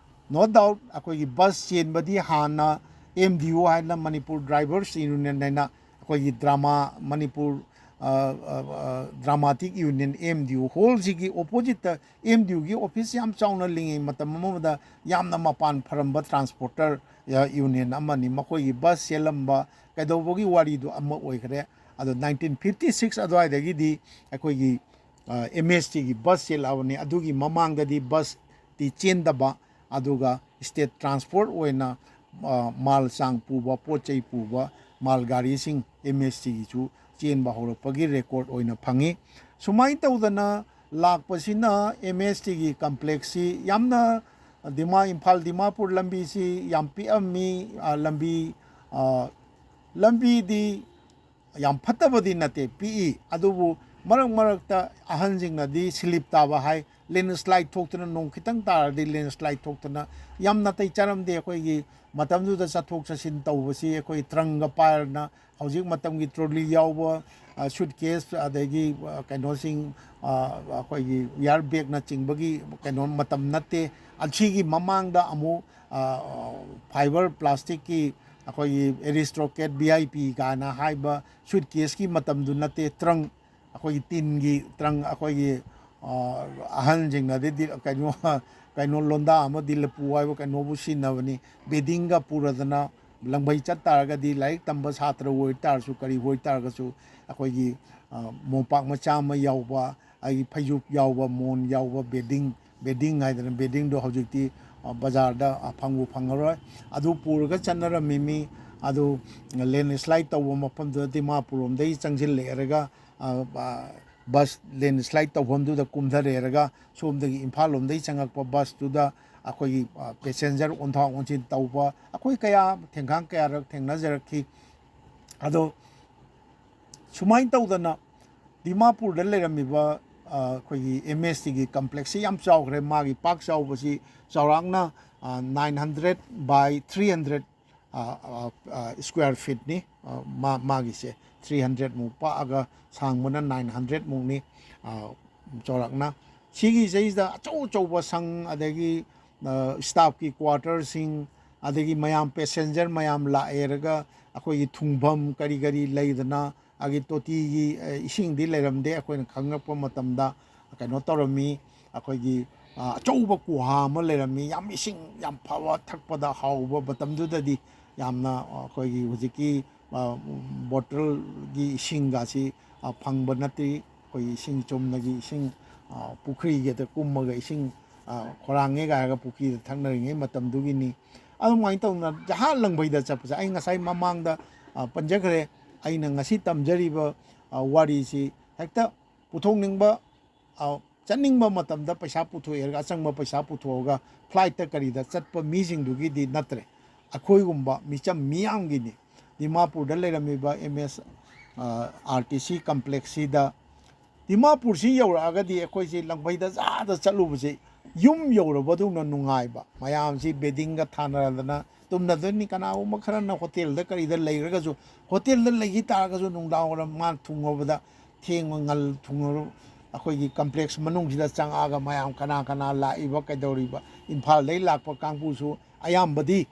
No doubt, ꯑꯩꯈꯣꯏꯒꯤ ꯕꯁ ꯆꯦꯟꯕꯗꯤ ꯍꯥꯟꯅ ꯑꯦꯝ ꯗꯤ ꯑꯣ ꯍꯥꯏꯅ, ꯃꯅꯤꯄꯨꯔ ꯗ꯭ꯔꯥꯏꯚꯔꯁ ꯌꯨꯅꯤꯌꯟ ꯍꯥꯏꯅ, ꯑꯩꯈꯣꯏꯒꯤ ꯗ꯭ꯔꯃꯥ, ꯃꯅꯤꯄꯨꯔ, ꯑ, ꯑ, ꯑ, ꯗ꯭ꯔꯥꯃꯥꯇꯤꯛ ꯌꯨꯅꯤꯌꯟ, ꯑꯦꯝ ꯗꯤ ꯑꯣ ꯍꯣꯜꯁꯤꯒꯤ ꯑꯣꯄꯣꯖꯤꯠꯇ ꯑꯦꯝ ꯗꯤ ꯑꯣꯒꯤ ꯑꯣꯐꯤꯁ ꯌꯥꯝ ꯆꯥꯎꯅ ꯂꯤꯡꯉꯤ꯫ ꯃꯇꯝ ꯑꯃꯗ ꯌꯥꯝꯅ ꯃꯄꯥꯟ ꯐꯔꯝꯕ ꯇ꯭ꯔꯥꯟꯁꯄꯣꯔꯇꯔ, ꯑ, ꯌꯨꯅꯤꯌꯟ ꯑꯃꯅꯤ꯫ ꯃꯈꯣꯏꯒꯤ ꯕꯁ ꯆꯦꯜꯂꯝꯕ ꯀꯩꯗꯧꯕꯒꯤ ꯋꯥꯔꯤꯗꯨ ꯑꯃ ꯑꯣꯏꯈ꯭ꯔꯦ꯫ ꯑꯗꯣ ꯅꯥꯏꯟꯇꯤꯟ ꯐꯤꯐꯇꯤ ꯁꯤꯛꯁ ꯑꯗꯨꯋꯥꯏꯗꯒꯤꯗꯤ ꯑꯩꯈꯣꯏꯒꯤ, ꯑ, ꯑꯦꯝ ꯑꯦꯁ ꯇꯤꯒꯤ ꯕꯁ ꯆꯦꯜꯂꯛꯑꯕꯅꯤ꯫ ꯑꯗꯨꯒꯤ ꯃꯃꯥꯡꯗꯗꯤ ꯕꯁ ꯆꯦꯟꯗꯕ, ꯑꯗꯨꯒ state transport ꯑꯣꯏꯅ, ꯑ, ꯃꯥꯜ ꯆꯥꯡ ꯄꯨꯕ, ꯄꯣꯠ ꯆꯩ ꯄꯨꯕ ꯃꯥꯜ ꯒꯥꯔꯤꯁꯤꯡ ꯑꯦꯝ ꯑꯦꯁ ꯇꯤꯒꯤꯁꯨ ꯆꯦꯟꯕ ꯍꯧꯔꯛꯄꯒꯤ record ꯑꯣꯏꯅ ꯐꯪꯉꯤ꯫ ꯁꯨꯃꯥꯏꯅ ꯇꯧꯗꯅ ꯂꯥꯛꯄꯁꯤꯅ ꯑꯦꯝ ꯑꯦꯁ ꯇꯤꯒꯤ complexꯁꯤ ꯌꯥꯝꯅ, ꯗꯤꯃꯥ-, ꯏꯝꯐꯥꯜ ꯗꯤꯃꯥꯄꯨꯔ ꯂꯝꯕꯤꯁꯤ ꯌꯥꯝ ꯄꯤꯛꯑꯝꯃꯤ, ꯑ, ꯂꯝꯕꯤ, ꯑ, ꯂꯝꯕꯤꯗꯤ ꯌꯥꯝ ꯐꯠꯇꯕꯗꯤ ꯅꯠꯇꯦ, ꯄꯤꯛꯏ, ꯑꯗꯨꯕꯨ ꯃꯔꯛ ꯃꯔꯛꯇ ꯑꯍꯟꯁꯤꯡꯅꯗꯤ slip ꯇꯥꯕ ꯍꯥꯏ, landslide ꯊꯣꯛꯇꯅ, ꯅꯣꯡ ꯈꯤꯇꯪ ꯇꯥꯔꯗꯤ landslide ꯊꯣꯛꯇꯅ ꯌꯥꯝ ꯅꯥꯇꯩ ꯆꯥꯔꯝꯗꯦ꯫ ꯑꯩꯈꯣꯏꯒꯤ ꯃꯇꯝꯗꯨꯗ ꯆꯠꯊꯣꯛ ꯆꯠꯁꯤꯟ ꯇꯧꯕꯁꯤ ꯑꯩꯈꯣꯏ ꯇ꯭ꯔꯪꯒ ꯄꯥꯏꯔꯅ, ꯍꯧꯖꯤꯛ ꯃꯇꯝꯒꯤ trolley ꯌꯥꯎꯕ, ꯑ, suitcase, ꯑꯗꯒꯤ, ꯑ, ꯀꯩꯅꯣꯁꯤꯡ, ꯑ, ꯑꯩꯈꯣꯏꯒꯤ air bagꯅꯆꯤꯡꯕꯒꯤ ꯀꯩꯅꯣ ꯃꯇꯝ ꯅꯠꯇꯦ꯫ ꯑꯁꯤꯒꯤ ꯃꯃꯥꯡꯗ ꯑꯃꯨꯛ, ꯑ, fiber plasticꯀꯤ ꯑꯩꯈꯣꯏꯒꯤ Aristocrat V I P ꯀꯥꯏꯅ ꯍꯥꯏꯕ suitcaseꯀꯤ ꯃꯇꯝꯗꯨ ꯅꯠꯇꯦ, ꯇ꯭ꯔꯪ, ꯑꯩꯈꯣꯏꯒꯤ ꯇꯤꯟꯒꯤ ꯇ꯭ꯔꯪ, ꯑꯩꯈꯣꯏꯒꯤ, ꯑ, ꯑꯍꯟꯁꯤꯡꯅꯗꯤ ꯀꯩꯅꯣ, ꯀꯩꯅꯣ ꯂꯣꯟꯗꯥ ꯑꯃꯗꯤ ꯂꯄꯨ ꯍꯥꯏꯕ ꯀꯩꯅꯣꯕꯨ ꯁꯤꯖꯤꯟꯅꯕꯅꯤ꯫ Beddingꯒ ꯄꯨꯔꯗꯅ ꯂꯪꯕꯩ ꯆꯠ ꯇꯥꯔꯒꯗꯤ, ꯂꯥꯏꯔꯤꯛ ꯇꯝꯕ ꯁꯥꯇ꯭ꯔ ꯑꯣꯏ ꯇꯥꯔꯁꯨ, ꯀꯔꯤ ꯑꯣꯏ ꯇꯥꯔꯒꯁꯨ, ꯑꯩꯈꯣꯏꯒꯤ, ꯑ, ꯃꯣꯝꯄꯥꯛ ꯃꯆꯥ ꯑꯃ ꯌꯥꯎꯕ, ꯑꯩꯒꯤ ꯐꯩꯖꯨꯞ ꯌꯥꯎꯕ, ꯃꯣꯟ ꯌꯥꯎꯕ, bedding, bedding ꯍꯥꯏꯗꯅ beddingꯗꯣ ꯍꯧꯖꯤꯛꯇꯤ, ꯑ, ꯕꯖꯥꯔꯗ, ꯑ, ꯐꯪꯕꯨ ꯐꯪꯉꯔꯣꯏ꯫ ꯑꯗꯨ ꯄꯨꯔꯒ ꯆꯠꯅꯔꯝꯃꯤ ꯃꯤ꯫ ꯑꯗꯨ landslide ꯇꯧꯕ ꯃꯐꯝꯗꯨꯗ ꯗꯤꯃꯥꯄꯨꯔ ꯂꯣꯝꯗꯒꯤ ꯆꯪꯁꯤꯜꯂꯛꯑꯦꯔꯒ, ꯑ, ꯑ, bus landslide ꯇꯧꯐꯝꯗꯨꯗ ꯀꯨꯝꯊꯔꯦꯔꯒ ꯁꯣꯝꯗꯒꯤ ꯏꯝꯐꯥꯜ ꯂꯣꯝꯗꯒꯤ ꯆꯪꯉꯛꯄ busꯇꯨꯗ ꯑꯩꯈꯣꯏꯒꯤ, ꯑ, passenger ꯑꯣꯟꯊꯣꯛ ꯑꯣꯟꯁꯤꯟ ꯇꯧꯕ, ꯑꯩꯈꯣꯏ ꯀꯌꯥ ꯊꯦꯡꯈꯥꯡ ꯀꯌꯥꯔꯛ ꯊꯦꯡꯅꯖꯔꯛꯈꯤ꯫ ꯑꯗꯣ ꯁꯨꯃꯥꯏꯅ ꯇꯧꯗꯅ ꯗꯤꯃꯥꯄꯨꯔꯗ ꯂꯩꯔꯝꯃꯤꯕ, ꯑ, ꯑꯩꯈꯣꯏꯒꯤ ꯑꯦꯝ ꯑꯦꯁ ꯇꯤꯒꯤ complexꯁꯤ ꯌꯥꯝ ꯆꯥꯎꯈ꯭ꯔꯦ꯫ ꯃꯥꯒꯤ ꯄꯥꯛ ꯆꯥꯎꯕꯁꯤ ꯆꯥꯎꯔꯥꯛꯅ, ꯑ, nine hundred by three hundred, ꯑ, ꯑ, ꯑ, square feetꯅꯤ꯫ ꯑ, ꯃꯥ-, ꯃꯥꯒꯤꯁꯦ three hundred ꯃꯨꯛ ꯄꯥꯛꯑꯒ ꯁꯥꯡꯕꯅ nine hundred ꯃꯨꯛꯅꯤ, ꯑ, ꯆꯥꯎꯔꯥꯛꯅ꯫ ꯁꯤꯒꯤ ꯁꯤꯗꯩꯁꯤꯗ ꯑꯆꯧ ꯑꯆꯧꯕ ꯁꯪ, ꯑꯗꯒꯤ, ꯑ, staffꯀꯤ quarterꯁꯤꯡ, ꯑꯗꯒꯤ ꯃꯌꯥꯝ passenger ꯃꯌꯥꯝ ꯂꯥꯛꯑꯦꯔꯒ ꯑꯩꯈꯣꯏꯒꯤ ꯊꯨꯡꯐꯝ ꯀꯔꯤ ꯀꯔꯤ ꯂꯩꯗꯅ, ꯑꯗꯒꯤ ꯇꯣꯇꯤꯒꯤ, ꯑ, ꯏꯁꯤꯡꯗꯤ ꯂꯩꯔꯝꯗꯦ꯫ ꯑꯩꯈꯣꯏꯅ ꯈꯪꯉꯛꯄ ꯃꯇꯝꯗ ꯀꯩꯅꯣ ꯇꯧꯔꯝꯃꯤ, ꯑꯩꯈꯣꯏꯒꯤ, ꯑ, ꯑꯆꯧꯕ ꯀꯨꯍꯥ ꯑꯃ ꯂꯩꯔꯝꯃꯤ, ꯌꯥꯝ ꯏꯁꯤꯡ ꯌꯥꯝ ꯐꯕ, ꯊꯛꯄꯗ ꯍꯥꯎꯕ꯫ ꯃꯇꯝꯗꯨꯗꯗꯤ ꯌꯥꯝꯅ, ꯑ, ꯑꯩꯈꯣꯏꯒꯤ ꯍꯧꯖꯤꯛꯀꯤ, ꯑ, bottleꯒꯤ ꯏꯁꯤꯡꯒꯁꯤ, ꯑ, ꯐꯪꯕ ꯅꯠꯇ꯭ꯔꯤ꯫ ꯑꯩꯈꯣꯏꯒꯤ ꯏꯁꯤꯡ ꯆꯨꯝꯅꯒꯤ ꯏꯁꯤꯡ, ꯑ, ꯄꯨꯈ꯭ꯔꯤꯒꯤꯗ ꯀꯨꯝꯃꯒ ꯏꯁꯤꯡ, ꯈꯧꯔꯥꯡꯉꯦꯒ ꯍꯥꯏꯔꯒ ꯄꯨꯈ꯭ꯔꯤꯗ ꯊꯛꯅꯔꯤꯉꯩ ꯃꯇꯝꯗꯨꯒꯤꯅꯤ꯫ ꯑꯗꯨꯃꯥꯏꯅ ꯇꯧꯅ ꯖꯍꯥꯖ ꯂꯪꯐꯩꯗ ꯆꯠꯄꯁꯦ ꯑꯩ ꯉꯁꯥꯏ ꯃꯃꯥꯡꯗ ꯄꯟꯖꯈ꯭ꯔꯦ꯫ ꯑꯩꯅ ꯉꯁꯤ ꯇꯝꯖꯔꯤꯕ ꯋꯥꯔꯤꯁꯤ ꯍꯦꯛꯇ ꯄꯨꯊꯣꯛꯅꯤꯡꯕ, ꯆꯠꯅꯤꯡꯕ ꯃꯇꯝꯗ ꯄꯩꯁꯥ ꯄꯨꯊꯣꯛꯑꯦ ꯍꯥꯏꯔꯒ, ꯑꯆꯪꯕ ꯄꯩꯁꯥ ꯄꯨꯊꯣꯛꯑꯒ ꯐ꯭ꯂꯥꯏꯠꯇ ꯀꯔꯤꯗ ꯆꯠꯄ ꯃꯤꯁꯤꯡꯗꯨꯒꯤꯗꯤ ꯅꯠꯇ꯭ꯔꯦ꯫ ꯑꯩꯈꯣꯏꯒꯨꯝꯕ ꯃꯤꯆꯝ ꯃꯤꯌꯥꯝꯒꯤꯅꯤ꯫ ꯗꯤꯃꯥꯄꯨꯔꯗ ꯂꯩꯔꯝꯃꯤꯕ ꯑꯦꯝ ꯑꯦꯁ ꯑꯥꯔ ꯇꯤ ꯁꯤ ꯀꯝꯄ꯭ꯂꯦꯛꯁꯁꯤꯗ, ꯗꯤꯃꯥꯄꯨꯔꯁꯤ ꯌꯧꯔꯛꯑꯒꯗꯤ ꯑꯩꯈꯣꯏꯁꯤ ꯂꯪꯐꯩꯗ ꯖꯥꯗ ꯆꯠꯂꯨꯕꯁꯦ ꯌꯨꯝ ꯌꯧꯔꯕꯗꯧꯅ ꯅꯨꯡꯉꯥꯏꯕ꯫ ꯃꯌꯥꯝꯁꯤ ꯕꯦꯗꯤꯡꯒ ꯊꯥꯅꯔꯗꯅ ꯇꯨꯝꯅꯗꯣꯏꯅꯤ꯫ ꯀꯅꯥꯒꯨꯝꯕ ꯈꯔꯅ ꯍꯣꯇꯦꯜꯗ ꯀꯔꯤꯗ ꯂꯩꯔꯒꯁꯨ, ꯍꯣꯇꯦꯜꯗ ꯂꯩꯈꯤ ꯇꯥꯔꯒꯁꯨ ꯅꯨꯡꯗꯥꯡ ꯋꯥꯏꯔꯝ ꯃꯥ ꯊꯨꯡꯉꯕꯗ ꯊꯦꯡꯕ ꯉꯜ ꯊꯨꯡꯉ ꯑꯩꯈꯣꯏꯒꯤ ꯀꯝꯄ꯭ꯂꯦꯛꯁ ꯃꯅꯨꯡꯁꯤꯗ ꯆꯪꯉꯛꯑꯒ ꯃꯌꯥꯝ ꯀꯅꯥ ꯀꯅꯥ ꯂꯥꯛꯏꯕ, ꯀꯩꯗꯧꯔꯤꯕ, ꯏꯝꯐꯥꯜꯗꯒꯤ ꯂꯥꯛꯄ ꯀꯥꯡꯕꯨꯁꯨ ꯑꯌꯥꯝꯕꯗꯤ